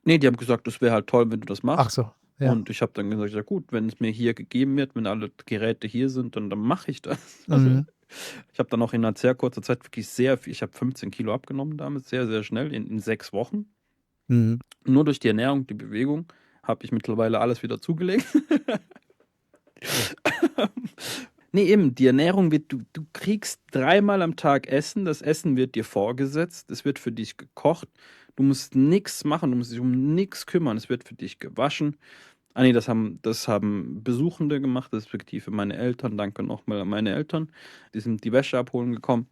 Nee, die haben gesagt, das wäre halt toll, wenn du das machst. Ach so, ja. Und ich habe dann gesagt, ja gut, wenn es mir hier gegeben wird, wenn alle Geräte hier sind, dann mache ich das. Ich habe dann auch in einer sehr kurzer Zeit wirklich sehr viel, ich habe 15 Kilo abgenommen damit, sehr, sehr schnell, in 6 Wochen. Nur durch die Ernährung, die Bewegung, habe ich mittlerweile alles wieder zugelegt. Nee, eben, die Ernährung wird, du kriegst 3-mal am Tag Essen, das Essen wird dir vorgesetzt, es wird für dich gekocht, du musst nichts machen, du musst dich um nichts kümmern, es wird für dich gewaschen. Ah nee, das haben Besuchende gemacht, respektive meine Eltern, danke nochmal an meine Eltern, die sind die Wäsche abholen gekommen.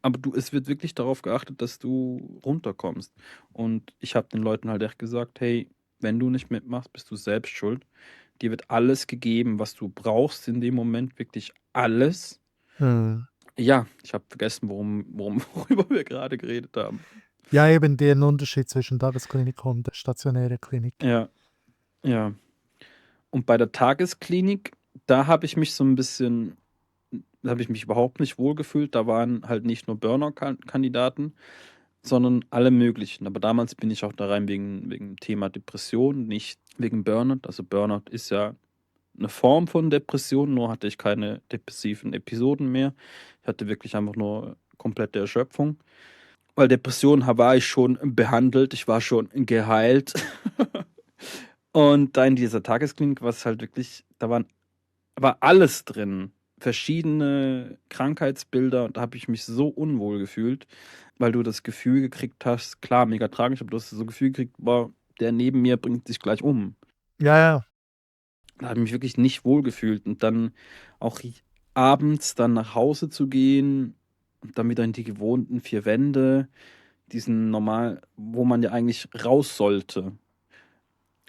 Aber es wird wirklich darauf geachtet, dass du runterkommst. Und ich habe den Leuten halt echt gesagt, hey, wenn du nicht mitmachst, bist du selbst schuld. Dir wird alles gegeben, was du brauchst in dem Moment, wirklich alles. Ja, ich habe vergessen, worüber wir gerade geredet haben. Ja, eben den Unterschied zwischen Tagesklinik und der stationären Klinik. Ja. Und bei der Tagesklinik, da habe ich mich überhaupt nicht wohlgefühlt. Da waren halt nicht nur Burnout-Kandidaten, sondern alle möglichen. Aber damals bin ich auch da rein wegen dem Thema Depression, nicht wegen Burnout. Also Burnout ist ja eine Form von Depression, nur hatte ich keine depressiven Episoden mehr. Ich hatte wirklich einfach nur komplette Erschöpfung. Weil Depression war ich schon behandelt, ich war schon geheilt. Und da in dieser Tagesklinik war es halt wirklich, war alles drin. Verschiedene Krankheitsbilder, und da habe ich mich so unwohl gefühlt, weil du das Gefühl gekriegt hast, klar, mega tragisch, aber du hast so ein Gefühl gekriegt, boah, der neben mir bringt sich gleich um. Ja. Da habe ich mich wirklich nicht wohl gefühlt. Und dann auch abends dann nach Hause zu gehen und dann wieder in die gewohnten 4 Wände, diesen normal, wo man ja eigentlich raus sollte,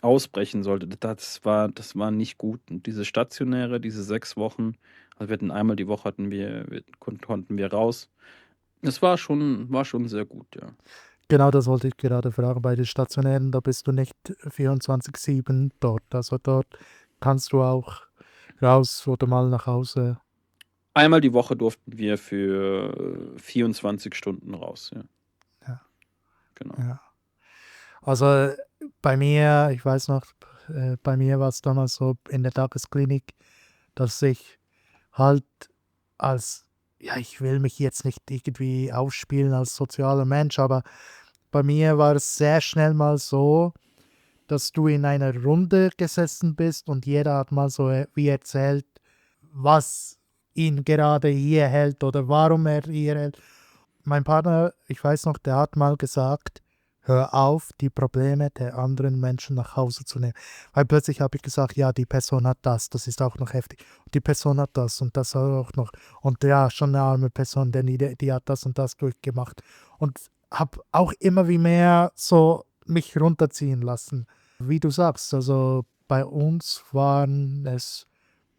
ausbrechen sollte, das war nicht gut. Und diese stationäre, diese 6 Wochen, also wir hatten einmal die Woche konnten wir raus. Es war schon sehr gut, ja. Genau, das wollte ich gerade fragen. Bei den Stationären, da bist du nicht 24/7 dort. Also dort kannst du auch raus oder mal nach Hause. Einmal die Woche durften wir für 24 Stunden raus, ja. Genau. Ja. Also bei mir, ich weiß noch, bei mir war es damals so in der Tagesklinik, dass ich halt als, ja, ich will mich jetzt nicht irgendwie aufspielen als sozialer Mensch, aber bei mir war es sehr schnell mal so, dass du in einer Runde gesessen bist und jeder hat mal so wie erzählt, was ihn gerade hier hält oder warum er hier hält. Mein Partner, ich weiß noch, der hat mal gesagt, hör auf, die Probleme der anderen Menschen nach Hause zu nehmen. Weil plötzlich habe ich gesagt, ja, die Person hat das ist auch noch heftig. Die Person hat das und das auch noch. Und ja, schon eine arme Person, denn die hat das und das durchgemacht. Und habe auch immer wie mehr so mich runterziehen lassen. Wie du sagst, also bei uns waren es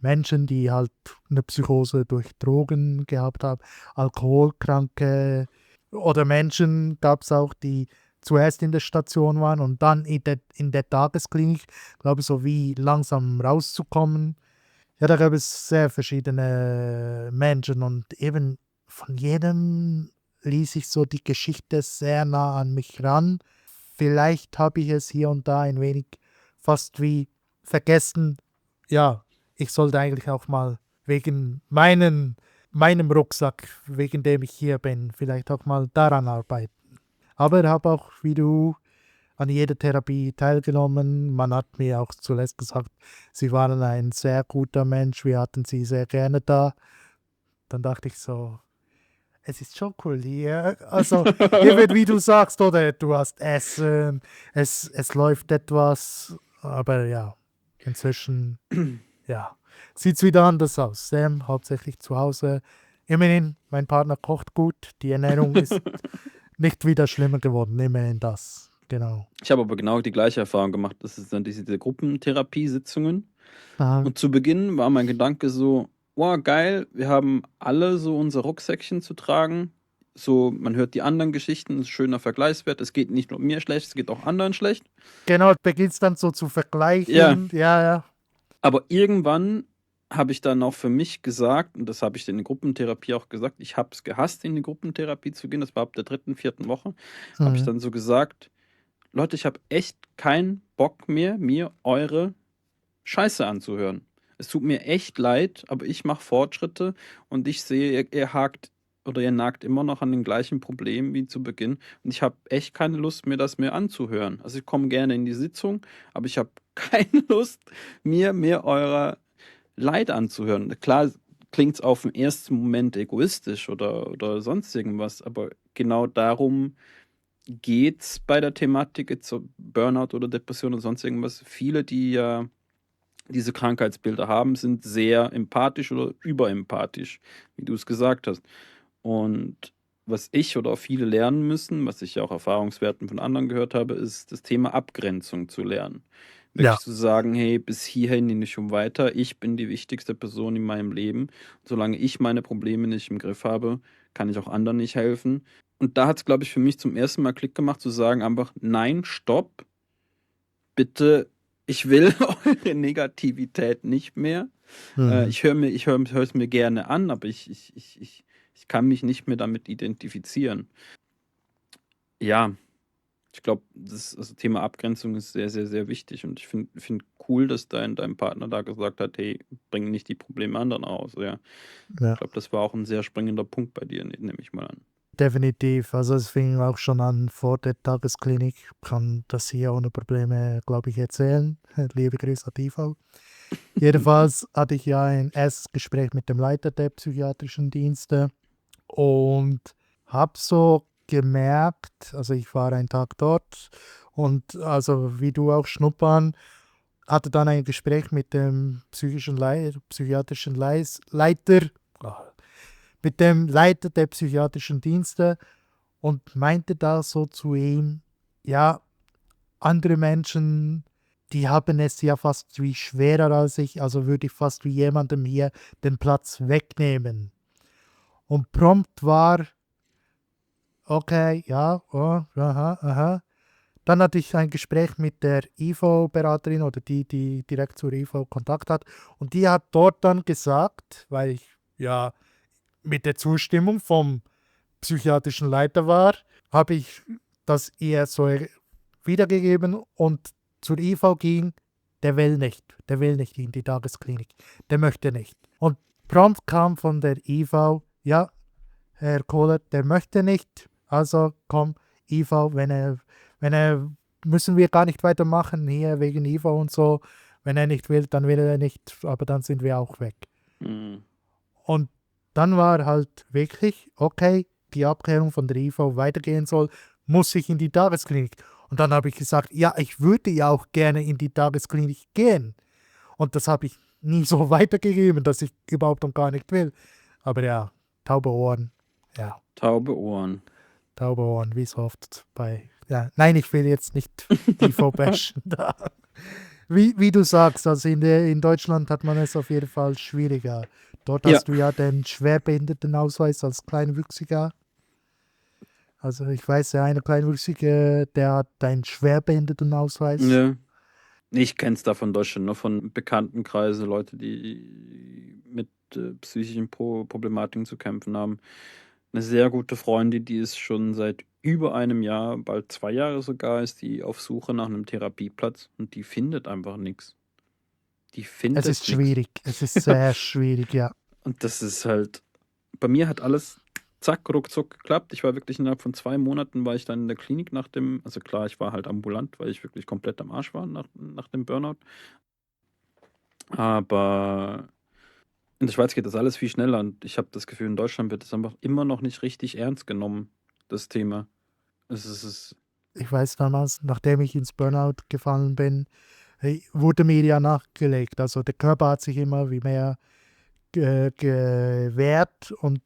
Menschen, die halt eine Psychose durch Drogen gehabt haben, Alkoholkranke oder Menschen gab es auch, die zuerst in der Station waren und dann in der Tagesklinik, glaube ich, so wie langsam rauszukommen. Ja, da gab es sehr verschiedene Menschen und eben von jedem ließ ich so die Geschichte sehr nah an mich ran. Vielleicht habe ich es hier und da ein wenig fast wie vergessen. Ja, ich sollte eigentlich auch mal wegen meinem Rucksack, wegen dem ich hier bin, vielleicht auch mal daran arbeiten. Aber ich habe auch, wie du, an jeder Therapie teilgenommen. Man hat mir auch zuletzt gesagt, Sie waren ein sehr guter Mensch, wir hatten Sie sehr gerne da. Dann dachte ich so, es ist schon cool hier. Also, eben wie du sagst, oder du hast Essen, es läuft etwas, aber ja, inzwischen, ja, sieht es wieder anders aus. Sam hauptsächlich zu Hause. Immerhin, mein Partner kocht gut, die Ernährung ist nicht wieder schlimmer geworden, immerhin das. Genau. Ich habe aber genau die gleiche Erfahrung gemacht. Das ist dann diese Gruppentherapiesitzungen. Ah, Und zu Beginn war mein Gedanke so, wow, geil, wir haben alle so unser Rucksäckchen zu tragen. So, man hört die anderen Geschichten, ist ein schöner Vergleichswert. Es geht nicht nur mir schlecht, es geht auch anderen schlecht. genau, beginnst dann so zu Ja, vergleichen. Ja, ja. aber irgendwann habe ich dann auch für mich gesagt, und das habe ich in der Gruppentherapie auch gesagt, ich habe es gehasst, in die Gruppentherapie zu gehen. Das war ab der 3., 4. Woche. Habe ich Hm. dann so gesagt, Leute, ich habe echt keinen Bock mehr, mir eure Scheiße anzuhören. Es tut mir echt leid, aber ich mache Fortschritte und ich sehe, ihr hakt oder ihr nagt immer noch an den gleichen Problemen wie zu Beginn. Und ich habe echt keine Lust, mir das mehr anzuhören. Also ich komme gerne in die Sitzung, aber ich habe keine Lust, mir mehr eurer Leid anzuhören. Klar klingt es auf den ersten Moment egoistisch oder sonst irgendwas, aber genau darum geht es bei der Thematik jetzt so Burnout oder Depression oder sonst irgendwas. Viele, die ja diese Krankheitsbilder haben, sind sehr empathisch oder überempathisch, wie du es gesagt hast. Und was ich oder auch viele lernen müssen, was ich ja auch Erfahrungswerten von anderen gehört habe, ist das Thema Abgrenzung zu lernen. Ja, Wirklich zu sagen, hey, bis hierhin nicht um weiter, ich bin die wichtigste Person in meinem Leben. Und solange ich meine Probleme nicht im Griff habe, kann ich auch anderen nicht helfen. Und da hat es, glaube ich, für mich zum ersten Mal Klick gemacht, zu sagen einfach, nein, stopp, bitte, ich will eure Negativität nicht mehr. hm. Ich höre es mir gerne an, aber ich kann mich nicht mehr damit identifizieren. Ja, ich glaube, das Thema Abgrenzung ist sehr, sehr, sehr wichtig. Und ich find cool, dass dein Partner da gesagt hat, hey, bring nicht die Probleme anderen aus. Ja. Ja, Ich glaube, das war auch ein sehr springender Punkt bei dir, nehme ich mal an. definitiv. Also es fing auch schon an vor der Tagesklinik. Kann das hier ohne Probleme, glaube ich, erzählen. Liebe Grüße an TV. Jedenfalls hatte ich ja ein erstes Gespräch mit dem Leiter der psychiatrischen Dienste und habe so gemerkt, also ich war einen Tag dort und also wie du auch schnuppern, hatte dann ein Gespräch mit dem psychiatrischen Leiter, ah, mit dem Leiter der psychiatrischen Dienste und meinte da so zu ihm, ja, andere Menschen, die haben es ja fast wie schwerer als ich, also würde ich fast wie jemandem hier den Platz wegnehmen. Und prompt war, okay, ja, oh, aha, aha. Dann hatte ich ein Gespräch mit der IV-Beraterin oder die direkt zur IV Kontakt hat. Und die hat dort dann gesagt, weil ich ja mit der Zustimmung vom psychiatrischen Leiter war, habe ich dass ihr so wiedergegeben und zur IV ging, der will nicht in die Tagesklinik, der möchte nicht. Und prompt kam von der IV, ja, Herr Kohler, der möchte nicht, also komm, IV, wenn er, müssen wir gar nicht weitermachen hier wegen IV und so, wenn er nicht will, dann will er nicht, aber dann sind wir auch weg. Mhm. Und dann war halt wirklich, okay, die Abklärung von der IV weitergehen soll, muss ich in die Tagesklinik. Und dann habe ich gesagt, ja, ich würde ja auch gerne in die Tagesklinik gehen. Und das habe ich nie so weitergegeben, dass ich überhaupt und gar nicht will. Aber ja, taube Ohren, ja, Taube Ohren. taube Ohren, wie so oft bei, ja, nein, ich will jetzt nicht IV bashen da. Wie du sagst, also in Deutschland hat man es auf jeden Fall schwieriger. Dort Ja. hast du ja den Schwerbehindertenausweis als Kleinwüchsiger. Also ich weiß, der eine Kleinwüchsige, der hat einen Schwerbehindertenausweis. Ja. Ich kenne es da von Deutschland, nur von Bekanntenkreisen, Leute, die mit psychischen Problematiken zu kämpfen haben. Eine sehr gute Freundin, die ist schon seit über einem Jahr, bald 2 Jahre sogar, ist die auf Suche nach einem Therapieplatz und die findet einfach nichts. Die findet Es ist nix. schwierig, es ist sehr schwierig, ja. Und das ist halt, bei mir hat alles zack, ruckzuck geklappt. Ich war wirklich innerhalb von 2 Monaten war ich dann in der Klinik nach dem, also klar, ich war halt ambulant, weil ich wirklich komplett am Arsch war nach dem Burnout. Aber in der Schweiz geht das alles viel schneller und ich habe das Gefühl, in Deutschland wird das einfach immer noch nicht richtig ernst genommen, das Thema. Es ist Ich weiß damals, nachdem ich ins Burnout gefallen bin, wurde mir ja nachgelegt. Also der Körper hat sich immer wie mehr gewehrt und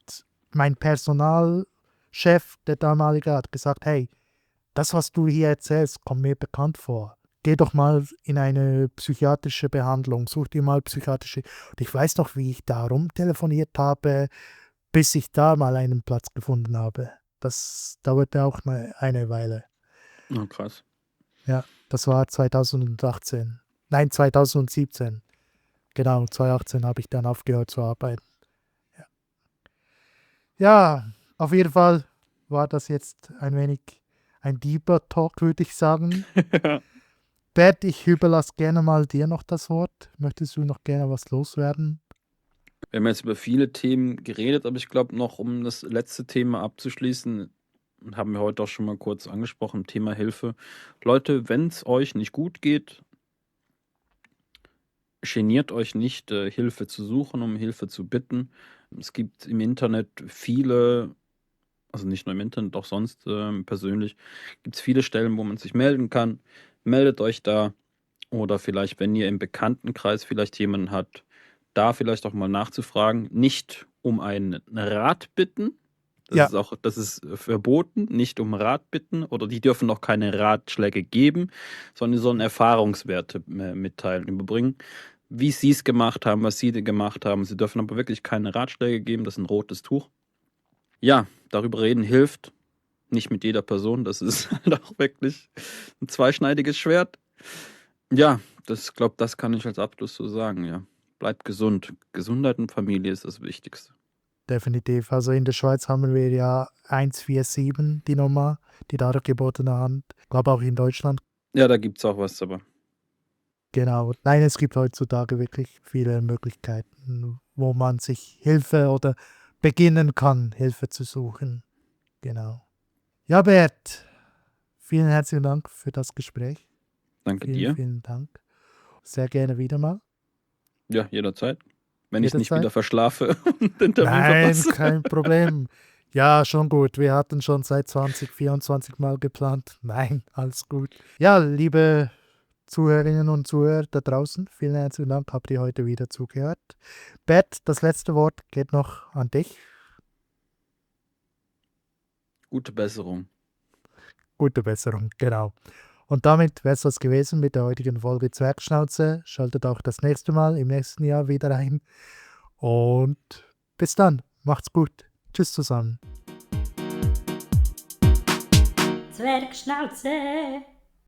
mein Personalchef, der damalige, hat gesagt, hey, das, was du hier erzählst, kommt mir bekannt vor. Geh doch mal in eine psychiatrische Behandlung, such dir mal psychiatrische. Und ich weiß noch, wie ich da rumtelefoniert habe, bis ich da mal einen Platz gefunden habe. Das dauerte auch eine Weile. oh, krass. Ja, das war 2018. Nein, 2017. Genau, 2018 habe ich dann aufgehört zu arbeiten. Ja, auf jeden Fall war das jetzt ein wenig ein deeper Talk, würde ich sagen. Bert, ich überlasse gerne mal dir noch das Wort. Möchtest du noch gerne was loswerden? Wir haben jetzt über viele Themen geredet, aber ich glaube noch, um das letzte Thema abzuschließen, haben wir heute auch schon mal kurz angesprochen, Thema Hilfe. Leute, wenn es euch nicht gut geht, geniert euch nicht, Hilfe zu suchen, um Hilfe zu bitten. Es gibt im Internet viele, also nicht nur im Internet, auch sonst persönlich, gibt es viele Stellen, wo man sich melden kann. Meldet euch da. Oder vielleicht, wenn ihr im Bekanntenkreis vielleicht jemanden habt, da vielleicht auch mal nachzufragen. Nicht um einen Rat bitten. Ja. Das ist verboten, nicht um Rat bitten. Oder die dürfen auch keine Ratschläge geben, sondern die sollen Erfahrungswerte mitteilen, überbringen. Wie sie es gemacht haben, was sie gemacht haben. Sie dürfen aber wirklich keine Ratschläge geben. Das ist ein rotes Tuch. Ja, darüber reden hilft. Nicht mit jeder Person. Das ist halt auch wirklich ein zweischneidiges Schwert. Ja, das glaube, das kann ich als Abschluss so sagen, ja. Bleibt gesund. Gesundheit und Familie ist das Wichtigste. Definitiv. Also in der Schweiz haben wir ja 147 die Nummer, die dargebotene Hand. Ich glaube auch in Deutschland. Ja, da gibt es auch was, aber Genau. Nein, es gibt heutzutage wirklich viele Möglichkeiten, wo man sich Hilfe oder beginnen kann, Hilfe zu suchen. Genau. Ja, Bert, vielen herzlichen Dank für das Gespräch. danke Vielen, dir. vielen Dank. Sehr gerne wieder mal. Ja, jederzeit. Wenn ich nicht Jederzeit? wieder verschlafe und den Termin Nein, verpasse. kein Problem. Ja, schon gut. Wir hatten schon seit 2024 mal geplant. Nein, alles gut. Ja, liebe Zuhörerinnen und Zuhörer da draußen, vielen herzlichen Dank, habt ihr heute wieder zugehört. Bert, das letzte Wort geht noch an dich. Gute Besserung. Gute Besserung, genau. Und damit wäre es das gewesen mit der heutigen Folge Zwergschnauze. Schaltet auch das nächste Mal im nächsten Jahr wieder ein. Und bis dann. Macht's gut. Tschüss zusammen. Zwergschnauze.